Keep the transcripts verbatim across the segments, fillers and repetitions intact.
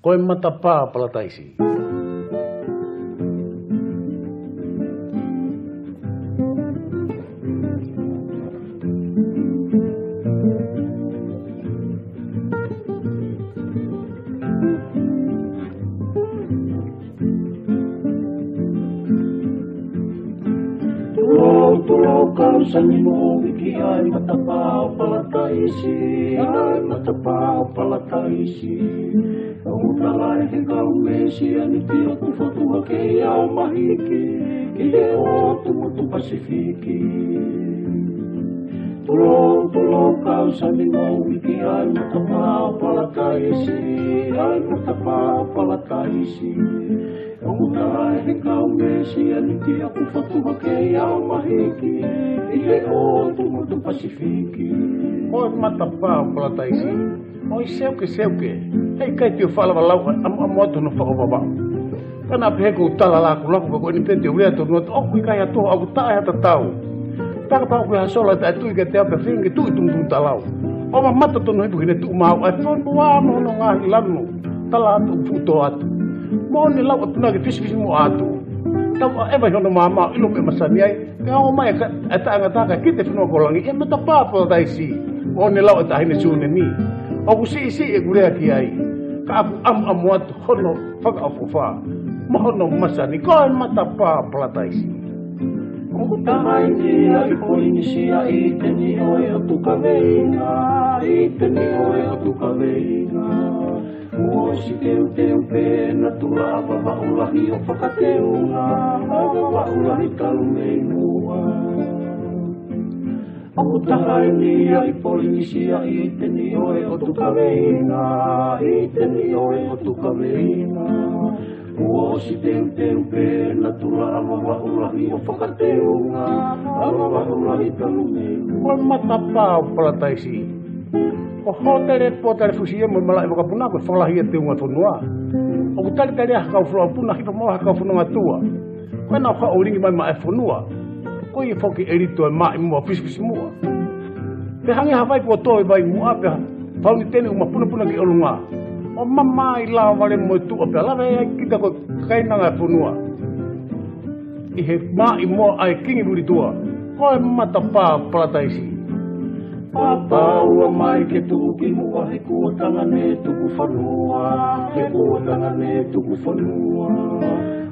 Ko e Matapā ʻo Palataisi. Tulou, tulou, kau sani mo viki ai Matapā ʻo Palataisi, ai Matapā ʻo Palataisi. ʻOku tala ʻe he kau Mesianiti ʻoku fotu hake ia ʻo mahiki ki he ʻotu motu Pasifiki. Tulou, tulou, kau sani mo viki ai Matapā ʻo Palataisi, ai Matapā ʻo Palataisi. ʻOku tala ʻe he kau Mesianiti ʻoku fotu hake ia ʻo mahiki ki he ʻotu motu Pasifiki. Ko e Matapā ʻo Palataisi. ʻOi seuke, seuke. ʻE ʻikai te u faʻa lava lau, ʻamu, ʻamu atu hono faʻa vavau. Ka naʻa pehē ʻoku ou tala lakulaku, ka ko eni pē te u lea tonu atu, ʻoku ʻikai ha toho, ʻoku taʻe ha tatau. Taka pau ko e ha sola taʻe tuʻi kiate au pea feinga ke tuʻi tumutumu talau. ʻO mamata tonu hipo ki heʻene tuʻu maau, ʻa e fonua mo hono ngaahi lanu. Tala atu ʻoku fuʻu tō atu. Mo ne lau atu na ke fisifisimuʻa atu. Tau ʻaʻeva ʻi hono maama, ʻilo meʻa masani ai. Kae ʻomai e ka, e taʻengata kae kite fonua ko langi, ʻe Matapā ʻo Palataisi. ʻO ne lau e taʻahine Sunemi. ʻOku siʻisiʻi ʻeku lea ki ai. Ka ʻoku ʻamuʻamu atu hono fakaʻofoʻofa mo hono masani, ko e Matapā ʻo Palataisi. ʻOku taha eni ia ʻi Polinisia, ʻi he niʻihi ʻo e ʻOtu Kaveinga, ʻi he niʻihi ʻo e ʻOtu Kaveinga. Kuo ʻosi teuteu pē ʻena tula ʻa Vavaʻu Lahi ʻo fakateunga, ʻa Vavaʻu Lahi talu mei muʻa. ʻOku taha eni ia ʻi Polinisia, ʻi he niʻihi ʻo e ʻOtu Kaveinga, ʻi he niʻihi ʻo e ʻOtu Kaveinga. Kuo ʻosi teuteu pē ʻena tula ʻa Vavaʻu Lahi ʻo fakateunga, ʻa Vavaʻu Lahi talu mei muʻa. Ko e Matapā ʻo Palataisi. Ko e hōtele, pōtale fusi ia mo e malaʻe vakapuna, ko e fakalahi ia teunga fonua. ʻOku talitali ai ha kau folofola puna, hipa mo ha kau fononga tuʻa. Ko ʻenau haʻu ʻo lingi mai maʻa e fonua. Ko ia foki ʻe lito e maʻimoa fisifisimuʻa. Pea hangē ha vai kuo tō ʻi vai muʻa pea fauniteni ʻoku mapunapuna ki ʻolunga. ʻO mamaʻo e lava vale mo e tuʻa pea lave ai kita ko e kainanga e fonua. ʻI he maʻimoa ʻa e kingi Vilitua. Ko e Matapā ʻo Palataisi. Pāpā ua mai ke tuʻu ki muʻa he kuo tangane tuku fanua, he kuo tangane tuku fanua.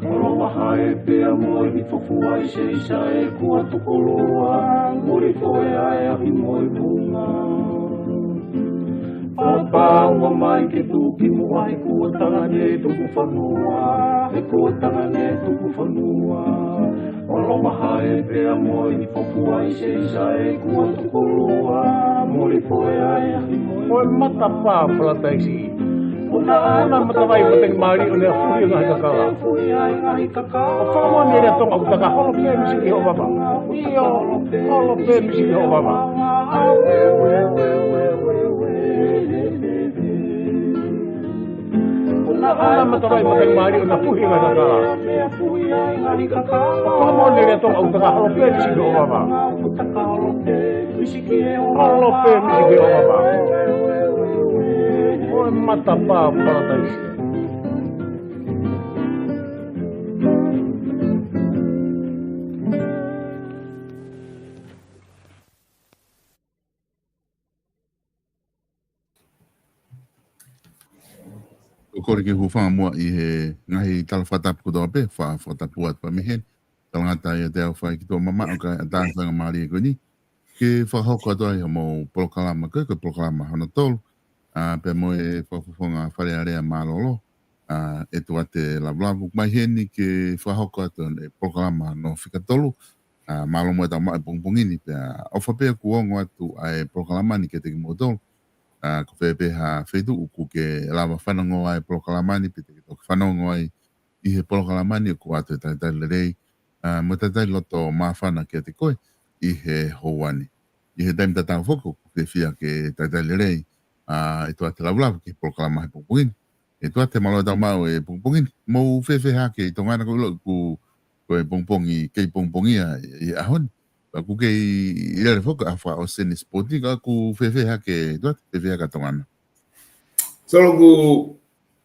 ʻOlo vahae pea mo e hifo fua ʻi Seisa ʻe kuo tukulua, muli foʻea e ahi mo e vunga. Pāpā ua mai ke tuʻu ki muʻa he kuo tangane tuku fanua, he kuo tangane tuku fanua. ʻOlo vahae pea mo e hifo fua ʻi Seisa ʻe kuo tukulua, muli foʻea e ahi mo e vunga. Ko e Matapā ʻo Palataisi. Puna ʻa e matavai matangi mālie ʻo ne afuhi e ngaahi kakala. Afuhi ʻa e ngaahi kakala. ʻO fakamoʻoni e lea Tonga ʻoku taka holo pē misi ki hoʻo vava. ʻIo, holo pē misi ki hoʻo vava. Puna ʻa e matavai matangi mālie ʻo ne afuhi e ngaahi kakala. Afuhi ʻa e ngaahi kakala. ʻO fakamoʻoni e lea Tonga ʻoku taka holo pē misi ki hoʻo vava. Holo pē misi ki hoʻo vava. Ko e Matapā ʻo Palataisi. ʻOku ou kole ke u hūfanga muʻa ʻi he ngaahi tala fakatapu kotoa pē, fa-, fakatapu atu pē mei heni. Talangata ʻiate au fai ki tuʻa mamaʻo kae ʻatā e faingamālie ko eni ke fakahoko atu ai hoʻomou polokalama, ko e, ko e polokalama hono tolu, ʻa, pea mo e fakafofonga Fale Alea mālōlō, ʻa, ʻEtuate Lavulavu, mai heni ke fakahoko atu e polokalama hono fika tolu, ʻa, mālō muʻa ʻetau maʻu e pongipongi ni, pea ʻofa pē ʻoku ongo atu ʻa e polokalama ni kiate kimoutolu, ʻa, ko fē pē ha feituʻu ʻoku ke lava fanongo ai e polokalama ni, pe te ke toki fanongo ai ʻi he polokalama ni ʻoku ʻoatu e talitali lelei, ʻa, mo e talitali loto māfana kiate koe ʻi he houa ni. ʻI he taimi tatau foki ʻoku ou fiefia ke talitali lelei, ʻa, ʻEtuate Lavulavu ki he polokalama he pongipongi ni. ʻEtuate, mālō ʻetau maʻu e pongipongi ni. Mou fēfē hake ʻi Tonga na? ʻOku ou ʻilo ʻoku, ko e pongipongi, kei pongipongia ʻi he ʻaho ni. Pea ʻoku kei lele foki ʻa e ʻaho fakaʻosi ʻeni e sipoti, ka ʻoku fēfē hake ʻEtuate, fēfē hake ʻa Tonga na? Solo, ʻoku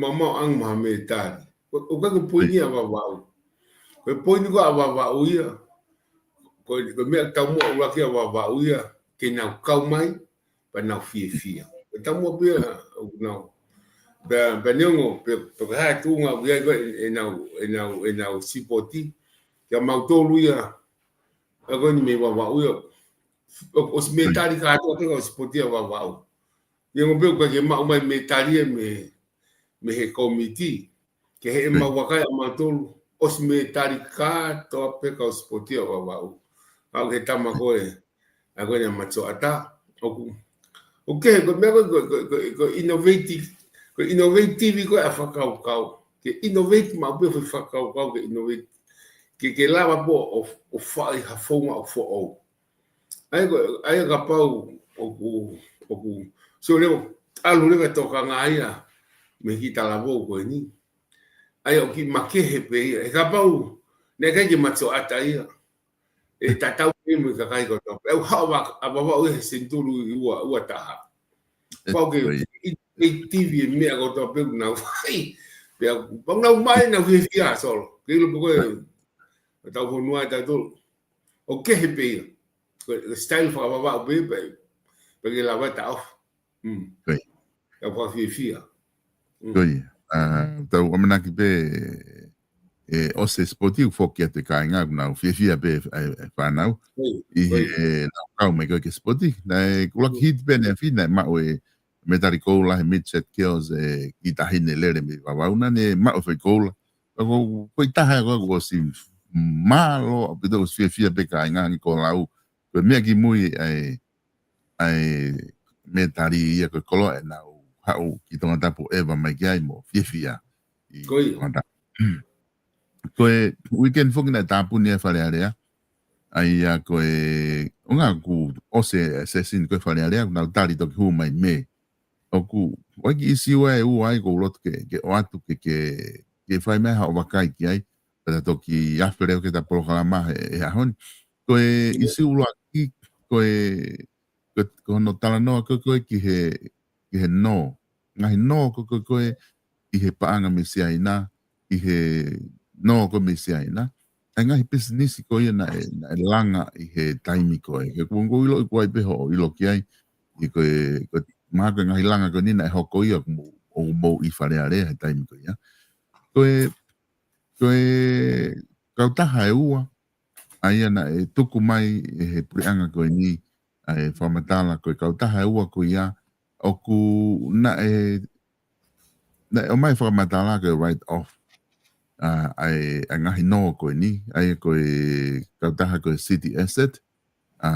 maumauʻanga mo ha mētali. ʻOku ʻikai ko e poini ʻa Vavaʻu. Ko e poini ko ē ʻa Vavaʻu ia. Ko e, ko e meʻa taumuʻa ʻuluaki ʻa Vavaʻu ia, ke nau kau mai, pea nau fiefia. Ko e taumuʻa pē ia ʻoku nau. Pea, pea neongo, pea, pea ko e hā e tuʻunga ʻoku ʻi ai ko ē ʻenau, ʻenau, ʻenau sipoti. Kia mautolu ia, ʻa ko eni mei Vavaʻu ia. ʻO, ʻosi mētali kātoa pē kau sipoti ʻa Vavaʻu. Neongo pē ʻoku ʻikai ke maʻu mai mētali ia mei, mei he kōmiti. Ke he ʻemau vakai ʻa mautolu, ʻosi mētali kātoa pē kau sipoti ʻa Vavaʻu. Kau he tama ko ē, ʻa ko eni ʻa Matoʻata. ʻOku, ʻoku kehe, ko e meʻa ko ē, ko, ko, ko, ko innovative, ko innovative ko ē ʻa e fakakaukau. Ke innovate maʻu pē foʻi fakakaukau, ke innovate. Ke, ke lava pē ʻo, ʻo fai ha founga ʻoku foʻou. ʻA ia ko, ʻa ia kapau ʻoku, ʻoku, sio leva, ʻalu leva tokanga ia, mei he kiʻi talavou ko eni. ʻA ia ʻoku kiʻi makehe pē ia. He kapau, naʻe ʻikai ke Matoʻata ia. ʻE tatau pē mo e kakai kotoa pē. ʻE ʻuha ʻa Vavaʻu ia he senituli ua, ua taha. Pau ke, i, i T V e meʻa kotoa pē ʻoku nau fai. Pea, pau nau mai nau fiefia Solo. Ke ʻilo pē ko ē, ʻa tau fonua ʻe tautolu. ʻOku kehe pē ia. Ko e, ko e style fakavavaʻu pē, pē, pē ke lava ʻe taʻofi. Mm. Ko ia. Ka fakafiefia. Mm. Ko ia. ʻA, tau ʻamanaki pē, ʻe, ʻosi e sipoti ʻoku foki atu e kāinga, ʻoku nau fiefia pē, ʻa e, ʻa e fānau. Ko ia. ʻI he, ʻe, nau kau mai ko ē ki he sipoti. Naʻe, ʻuluaki hiti pē ʻaneafi, naʻe maʻu e mētali koula he Midget Girls, e kiʻi taʻahine lele mei Vavaʻu naʻa ne maʻu e foʻi koula. Ka ko, ko e taha ko ē kuo ʻosi mālō ʻaupito, kuo ʻosi fiefia pē kāinga, hangē ko Lau. Ko e meʻa kimui ʻa e, ʻa e mētali ia ko e koloa ʻenau haʻu ki Tongatapu ʻeva mai ki ai mo fiefia ʻi Tongatapu. Ko e weekend foki naʻe tāpuni ai Fale Alea. ʻA ia ko e, ʻo ngā ku ʻosi e session ko e Fale Alea, kuo nau tali toki hū mai mei. ʻOku, ʻoku ʻi ai e ʻisiū ʻe ua ai ʻoku ou loto ke, ke ʻoatu ke, ke, ke fai mai haʻo vakai ki ai, pea ta toki afe leva ki he ta polokalama he, he ʻaho ni. Ko e ʻisiū ʻuluaki, ko e, ko, ko hono talanoa ko, ko e ki he, ki he nō. Ngaahi nō ko, ko, ko e ʻi he paʻanga mei Siaina, ʻi he nō ko mei Siaina. ʻA e ngaahi pisinisi ko ia naʻe, naʻe langa ʻi he taimi ko e. He kuo, kuo ʻilo, kuo ʻi ai pē hoʻo ʻilo ki ai, ʻi ko e, ko e, mahalo ko e ngaahi langa ko eni naʻe hoko ia ʻoku mou, ʻoku mou ʻi Fale Alea he taimi ko ia. Ko e, ko e kautaha ʻe ua, ʻa ia naʻe tuku mai ʻe he puleʻanga ko eni, ʻa e fakamatala ko e kautaha ʻe ua ko ia, ʻoku naʻe, naʻe ʻomai fakamatala ko e write off. ʻA, ʻa e, ʻa e ngaahi nō ko eni, ʻa ia ko e kautaha ko e City Asset, ʻa,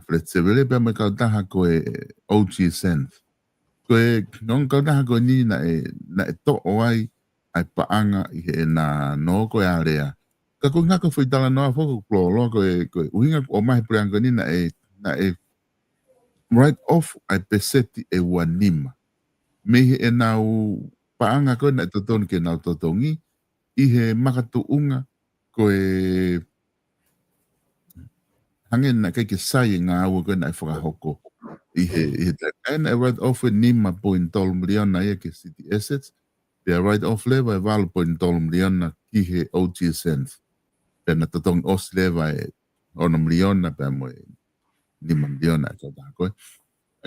Flexible pea mo e kautaha ko e O G Sands. Ko e, ngaahi kautaha ko eni naʻe, naʻe toʻo ai, ʻa e paʻanga ʻi heʻena nō ko e alea. Ka ko e ngaahi ko e foʻi talanoa foki ʻoku lōloa ko e, ko e ʻuhinga ʻoku ʻomai he puleʻanga ko eni naʻe, naʻe write off ʻa e peseti ʻe ua nima. Mei heʻenau paʻanga ko e naʻe totonu ke nau totongi, ʻi he makatuʻunga ko e hangē naʻe ʻikai ke sai e ngāue ko e naʻe fakahoko. ʻI he, ʻi he taimi, ʻa ia naʻe write off e nima poini tolu miliona ia ki he City Assets, pea write off leva e valu poini tolu miliona ki he O G Sands. Pea naʻe totongi ʻosi leva e ono miliona pea mo e nima miliona e kautaha ko e.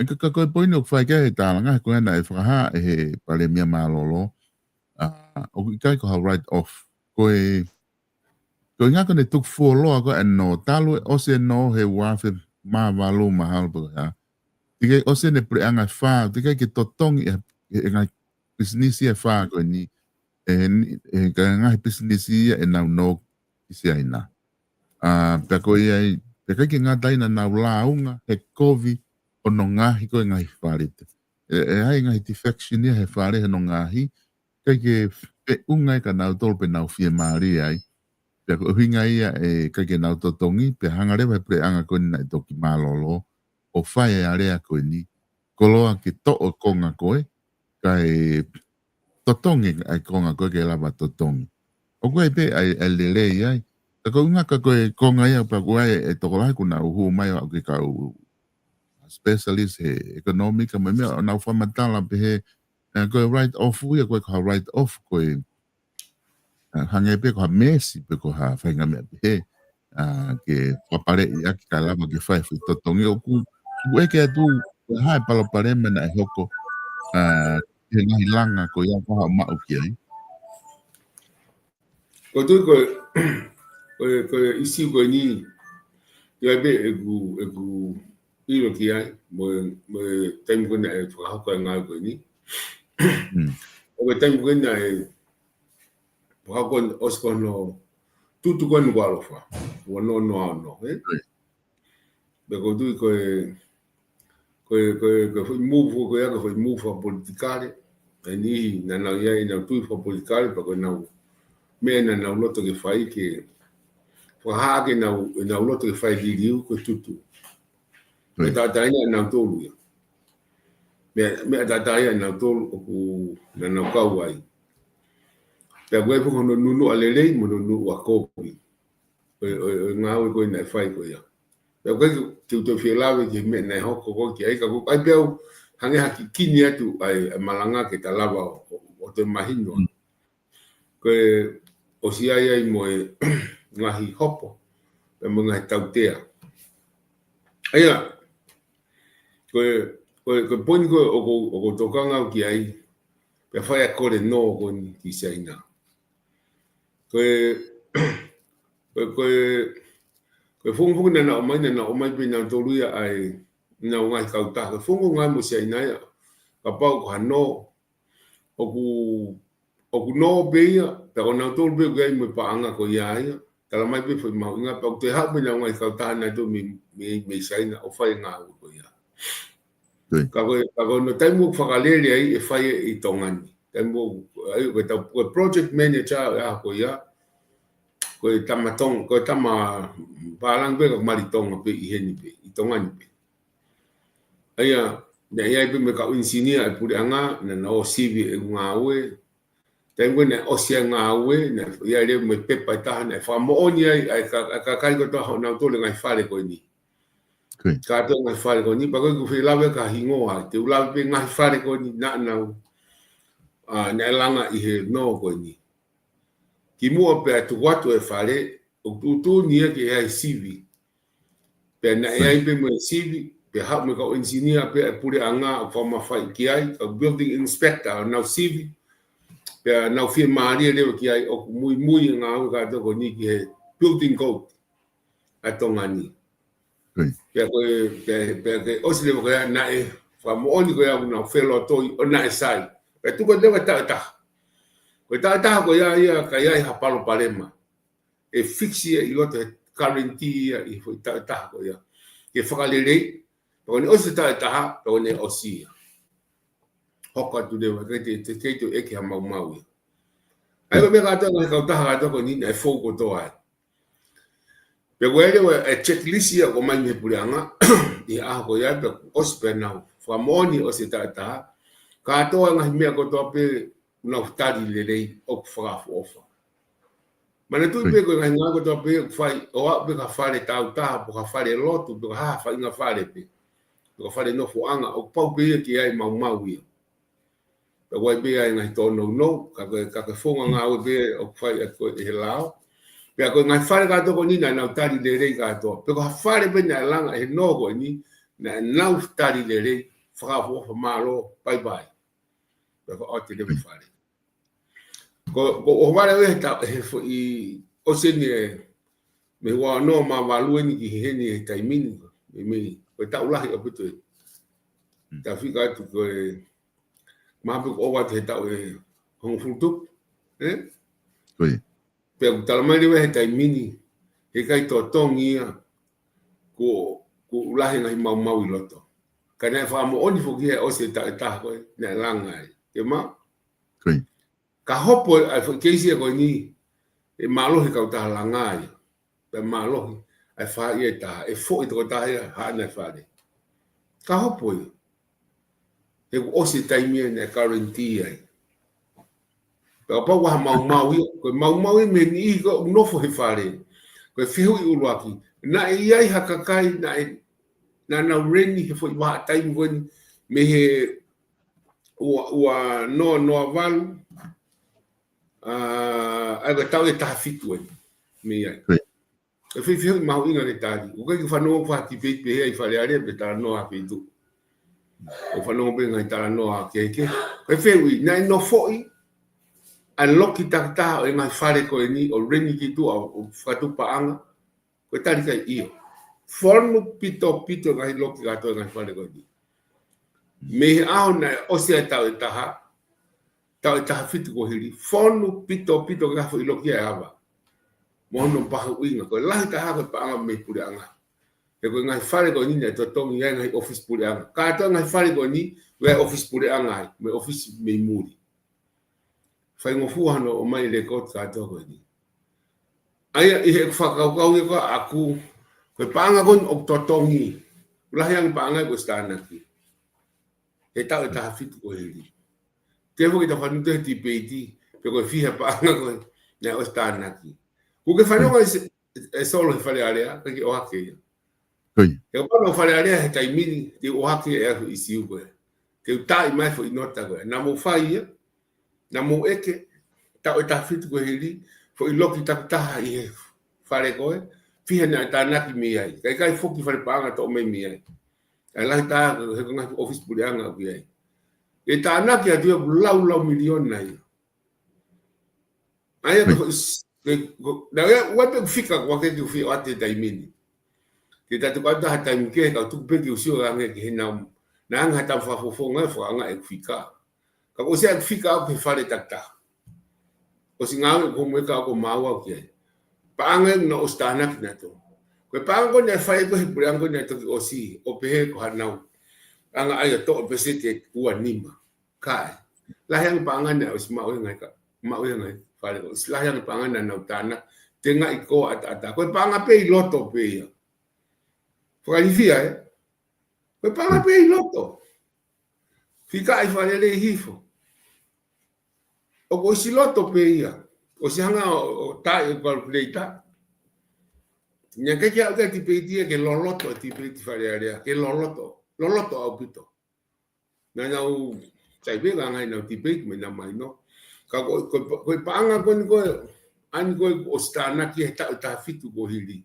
ʻA ia ka, ka ko e poini ʻoku fai ki ai e tālanga, he ko e naʻe fakahā ʻe he Palēmia mālōlō, ʻa, ʻoku ʻikai ko ha write off. Ko e, ko e ngaahi ko eni tuku fuoloa ko e nō talu e ʻosi e nō he ua afe mā valu mahalo pe ko e hā. Teʻeki ai ʻosi ʻene puleʻanga ʻe fā, teʻeki ai ke totongi e, e, e ngaahi pisinisi ʻe fā ko eni, e, ni, e, ka ngaahi pisinisi ia ʻenau nō ki Siaina. ʻA, pea ko ia ai, pea ʻikai ke ngata ai naʻa nau lāunga he kovi hono ngaohi ko e ngaahi fale. E, e ʻi ai e ngaahi defection ia he fale hono ngaohi, ʻikai ke feʻunga ia kia nautolu pea nau fiemālie ai. Pea ko e ʻuhinga ia ʻe ʻikai ke nau totongi, pea hanga leva he puleʻanga ko eni naʻe toki mālōlō ʻo fai e alea ko eni, koloa ke toʻo e konga ko e, kae totongi ʻa e konga ko e ke lava totongi. ʻOku ʻi ai pē ʻa e, ʻa e lelei ai. Ka ko e ʻuhinga ka ko e konga ia pea ʻoku ʻi ai e tokolahi kuo nau hū mai ʻo aʻu ki he kau specialist he economic mo e meʻa ʻo nau fakamatala pehē, ʻa, ko e write off ia, ko e ko ha write off ko e, ʻa, hangē pē ko ha mēsi pe ko ha faʻahinga meʻa pehē, ʻa, ke fakapaleʻi ʻaki kae lava ke fai e foʻi totongi. ʻOku, ʻoku ʻeke atu ko e hā e palopalema naʻe hoko, ʻa, he ngaahi langa ko ia ʻoku haʻu maʻu ki ai. Ko e tui ko e, ko e, ko e ʻisiū ko eni, ʻi ai pē ʻeku, ʻeku ʻilo ki ai, mo e, mo e taimi ko ē naʻe fakahoko ai e ngāue ko eni. Mm. ʻO ko e taimi ko ē naʻe fakahoko ʻosi ko hono tutu ko ē Nukuʻalofa, ua noa noa ono, ē? Right. Pea ʻoku ou tui ko e, ko e, ko e, ko e foʻi move ko ia, ko e foʻi move fakapolitikale. ʻA e niʻihi naʻa nau ʻi ai ʻenau tui fakapolitikale, pea ko ʻenau meʻa naʻa nau loto ke fai ke fakahā ke nau, ʻenau loto ke fai liliu ko e tutu. Meʻa Mm. tātāina ʻa nautolu ia. Meʻa, meʻa tātāina ʻa nautolu ʻoku naʻa nau kau ai. Pea ko e foʻi hono nunuʻa lelei mo hono nunuʻa kovi. ʻO e, ʻo e, ʻo e ngāue ko ē naʻe fai ko ia. Pea ʻoku ʻikai ke u toe fie lave ki he meʻa naʻe hoko ko ē ki ai ka ʻoku ʻi ai pē au hangē ha kiʻi kini atu ʻa e, ʻa e malanga ke ta lava ʻo, ʻo, ʻo toe mahino. Mm. Ko e ʻosi ʻi ai mo e ngaahi hopo, pea mo e ngaahi tautea. ʻA ia, ko e, ko e, ko e poini ko ē ʻoku, ʻoku ou tokanga au ki ai, pea fai ʻa e kole nō ko eni ki Siaina. Ko e, ko e, ko e, ko e funga funga naʻa nau ʻomai, naʻa nau ʻomai pē nautolu ia ʻa e, ʻenau ngaahi kautaha. Ko e funga funga mo Siaina ia, kapau ko ha nō, ʻoku, ʻoku nō pē ia, pea ko nautolu pē ʻoku ʻi ai mo e paʻanga ko ia ia. Tala mai pē foʻi mahuʻinga, pea ʻoku toe haʻu pē ʻenau ngaahi kautaha naʻe tō mei, mei, mei Siaina ʻo fai e ngāue ko ia. Ka ko e, ka ko hono taimi ʻoku fakalele ai ʻe fai ʻi Tonga ni. Taimi ʻoku, ʻa ia ko e tau, ko e project manager ʻo e ʻaho ko ia, ko e tama Tonga, ko e tama pālangi pē ka mali Tonga pē ʻi heni pē, ʻi Tonga ni pē. ʻA ia, naʻe ʻi ai pē mo e kau engineer ʻa e puleʻanga, naʻa nau ō sivi e ngāue. Taimi ko ē naʻe ʻosi ʻa e ngāue, naʻe ʻi ai leva mo e pepa ʻe taha, naʻe fakamoʻoni ai, ʻa e ka, ʻa e kakai kotoa ʻo nautolu e ngaahi fale ko eni. Kātoa e ngaahi fale ko eni, pea ko e ʻoku ou fie lave ki ha hingoa, te u lave pē ngaahi fale ko eni, naʻa nau, ʻa, naʻe langa ʻi he nō ko eni. Kimuʻa pea tuku atu e fale, ʻoku tuʻutuʻuni ia ke ʻi ai sivi. Pea naʻe ʻi ai pē mo e sivi, pea haʻu mo e kau engineer pē ʻa e puleʻanga ʻo fakamafaiʻi ki ai, kau building inspector ʻo nau sivi. Pea nau fiemālie leva ki ai ʻoku muimui e ngāue kātoa ko eni ki he building code ʻa Tonga ni. Pea ko e, pea, pea ke ʻosi leva ko ia naʻe fakamoʻoni ko ia ʻoku nau felotoi ʻo naʻe sai. Pea tuku leva taʻu ʻe taha. Ko e taʻu ʻe taha ko ia ia ka ʻi ai ha palopalema, ʻe fix ia ʻi loto he guarantee ia ʻi he foʻi taʻu ʻe taha ko ia. Ke fakalelei, pea ko ʻene ʻosi taʻu ʻe taha, pea ko ʻene ʻosi ia. Hoko atu leva, kei te, te, kei te ʻeke ha maumau ia. ʻA ia ko e meʻa kātoa ngaahi kautaha kātoa ko eni naʻe fou kotoa ai. Pea ko e leva e checklist ia ʻoku ʻomai mei he puleʻanga, ʻi he ʻaho ko ia, pea ʻosi pea nau fakamoʻoni ʻosi e taʻu ʻe taha. Kātoa ngaahi meʻa kotoa pē ʻoku nau tali lelei ʻoku fakaʻofoʻofa. Manatuʻi pē ko e ngaahi ngāue kotoa pē ʻoku fai, ʻo aʻu pē ki ha fale tāutaha, pe ko ha fale lotu, pe ko ha faʻahinga fale pē, pe ko ha fale nofoʻanga, ʻoku pau pē ia ke ʻi ai e maumau ia. Pea ʻoku ʻi ai pē ʻa e ngaahi tōnounou, ka ko e, ka ko e founga ngāue pē ʻoku fai ʻe ko ē ʻe he lao. Pea ko e ngaahi fale kātoa ko eni naʻa nau tali lelei kātoa. Pe ko ha fale pē naʻe langa ʻe he nō ko eni, naʻa nau tali lelei, fakaʻofoʻofa, mālō, bye bye. Pea fakaʻosi leva e fale. Ko, ko e fale ʻo e he taʻu, he foʻi ʻosi eni ē, mei he ua noa mā valu eni ki heni he taimi ni, mei, mei, ko e taʻu lahi ʻaupito ē. Tau fika atu ko e, mahalo pē kuo ʻova atu he taʻu ʻe hongofulu tupu, ē? Pea ʻoku talamai leva he taimi ni, heʻikai totongi ia, kuo, kuo lahi e ngaahi maumau ʻi loto. Ka naʻe fakamoʻoni foki ʻe ʻosi e taʻu ʻe taha ko ē, naʻe langa ai. Ke ma? Ka hopo ʻa e foʻi keisi ia ko eni, ʻe mālohi e kautaha langa ia. Pea mālohi ʻa e faʻahi ia ʻe taha, ʻe foʻi tokotaha ia haʻana e fale. Ka hopo ia. He kuo ʻosi e taimi ia naʻe guarantee ai. Pea kapau ʻoku ʻi ai ha maumau ia, ko e maumau ia mei he niʻihi ko ē ʻoku nofo he fale. Ko e fehuʻi ʻuluaki. Naʻe ʻi ai ha kakai, naʻe, naʻa nau rent he foʻi vahaʻa taimi ko eni, mei he ua, ua noa noa valu, ʻa, ʻa ia ko e taʻu ʻe taha fitu eni, mei ai. Ko e fehuʻi mahuʻinga ke tali. ʻOku ʻikai ke u fanongo ki ha kiʻi pē, pehē ʻi Fale Alea pe talanoa ʻa Feituʻu. ʻOku ou fanongo pē ngaahi talanoa kehekehe. Ko e fehuʻi, naʻe nofoʻi ʻa e loki takitaha ʻo e ngaahi fale ko eni, ʻo rent ki tuʻa, ʻo fakatupu paʻanga? Ko e tali ki ai ʻio. Fonu pitopito e ngaahi loki kātoa e ngaahi fale ko eni. Mei he ʻaho naʻe ʻosi ai e taʻu ʻe taha, taʻu ʻe taha fitu kuo hili, fonu pitopito e ngaahi foʻi loki ia ʻe ava. Mo hono mahuʻinga, ko e lahi taha ko e paʻanga mei he puleʻanga. He ko e ngaahi fale ko eni naʻe totongi ai e ngaahi ʻōfisi puleʻanga. Kātoa e ngaahi fale ko eni, ʻoku ʻi ai e ʻōfisi puleʻanga ai, mo e ʻōfisi mei muli. Faingofua hono ʻomai e lekooti kātoa ko eni. ʻA ia ʻi heʻeku fakakaukau ia ko ē ʻaʻaku, ko e paʻanga ko eni ʻoku totongi, ʻoku lahi ange e paʻanga ia kuo ʻosi tānaki he taʻu ʻe taha fitu kuo hili. Te u foki atu ʻo fanongo he tipeiti, pe ko e fiha e paʻanga ko ē naʻe ʻosi tānaki. Kuo ke fanongo ʻa e se-, ʻe Solo he Fale Alea, ʻikai ke ʻohake ia. He kapau naʻa ku Fale Alea he taimi ni, te u ʻohake ʻa e ʻīsiu ko ē. Te u taaʻi mai e foʻi nota ko ē. Naʻa mou fai ia, naʻa mou ʻeke, taʻu ʻe taha fitu kuo hili, foʻi loki takitaha ʻi he fale ko ē, fiha naʻe tānaki mei ai. Ka ʻikai foki fale paʻanga toʻo mai mei ai. ʻA e lahi taha, he ko e ngaahi ʻōfisi puleʻanga ʻoku ʻi ai. ʻE tānaki atu ia ʻoku lau lau miliona ia. ʻA ia ko e, ko, ko, naʻe ʻi ai pē ʻeku fika ko ē ke u fie ʻoatu he taimi ni. Ke ta tuku atu ha taimi kehe ka u tuku pē ke u sio ange ki he nau. Naʻa hanga ha taha fakafofonga ʻo fakaanga ʻeku fika. Ka kuo ʻosi ʻeku fika ʻaʻaku he fale takitaha. ʻOsi ngāue ko ē mo e kau ko ē ʻoku mau ō ki ai. Paʻanga ia naʻe ʻosi tānaki naʻe tō. Ko e paʻanga ko ē naʻe fai ko ē he puleʻanga ko ē naʻe toki ʻosi, ʻo pehē ko hanau. ʻAnga ai ʻo toʻo peseti ʻe ua nima. Kae. Lahi ange paʻanga naʻe ʻosi maʻu ʻe he ngaahi ka-, maʻu ʻe he ngaahi fale ko ē. ʻOsi lahi ange paʻanga naʻa nau tānaki. Tengaʻi ko ʻataʻatā. Ko e paʻanga pē ʻi loto pē ia. Fakalifia, ē? Ko e paʻanga pē ʻi loto. Fika ʻi Fale Alea hifo. ʻOku ʻosi loto pē ia. ʻOsi hanga ʻo, ʻo tai e calculator. Naʻe ʻikai ke aʻu ki he tipeiti ia ke loloto e tipeiti Fale Alea. Ke loloto. Loloto ʻaupito. Naʻa nau sai pē ka ngai nau tipeiti mei na mai no. Ka ko, ko, ko e paʻanga ko eni ko ē, ʻa eni ko ē ʻosi tānaki he taʻu ʻe taha fitu kuo hili.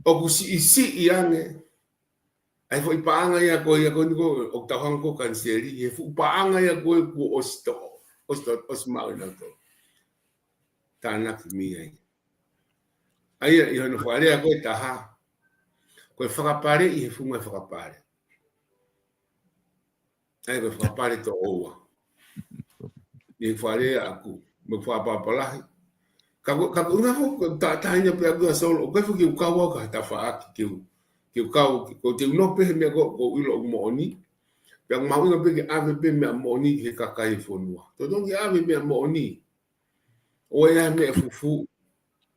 ʻOku siʻisiʻi ange. ʻA e foʻi paʻanga ia ko ia ko eni ko ē, ʻoku tau hanga ko ē ʻo kaniseli, he fuʻu paʻanga ia ko ē kuo ʻosi toʻo, ʻosi toʻo, ʻosi maʻu ʻe nautolu. Tānaki mei ai. ʻA ia, ʻi hono fakalea ko ē ʻe taha. Ko e fakapale ʻi he funga e fakapale. ʻA ia, ko e fakapale toʻo ua. ʻI he fakalea ʻaku, mo e fakapapalahi. Ka ko, ka ko, ʻuhinga foki, ko e ta-, taʻahine pē ʻaku ia Solo, ʻoku ʻikai foki ke u kau au ki ha tafaʻaki, ke u, ke u kau, ke, ko te u nofo pē he meʻa ko, ko u ʻilo ʻoku moʻoni. Pea mahuʻinga pē ke ʻave pē meʻa moʻoni ki he kakai e fonua. Totonu ke ʻave meʻa moʻoni. ʻOua ʻe ʻai meʻa fufū.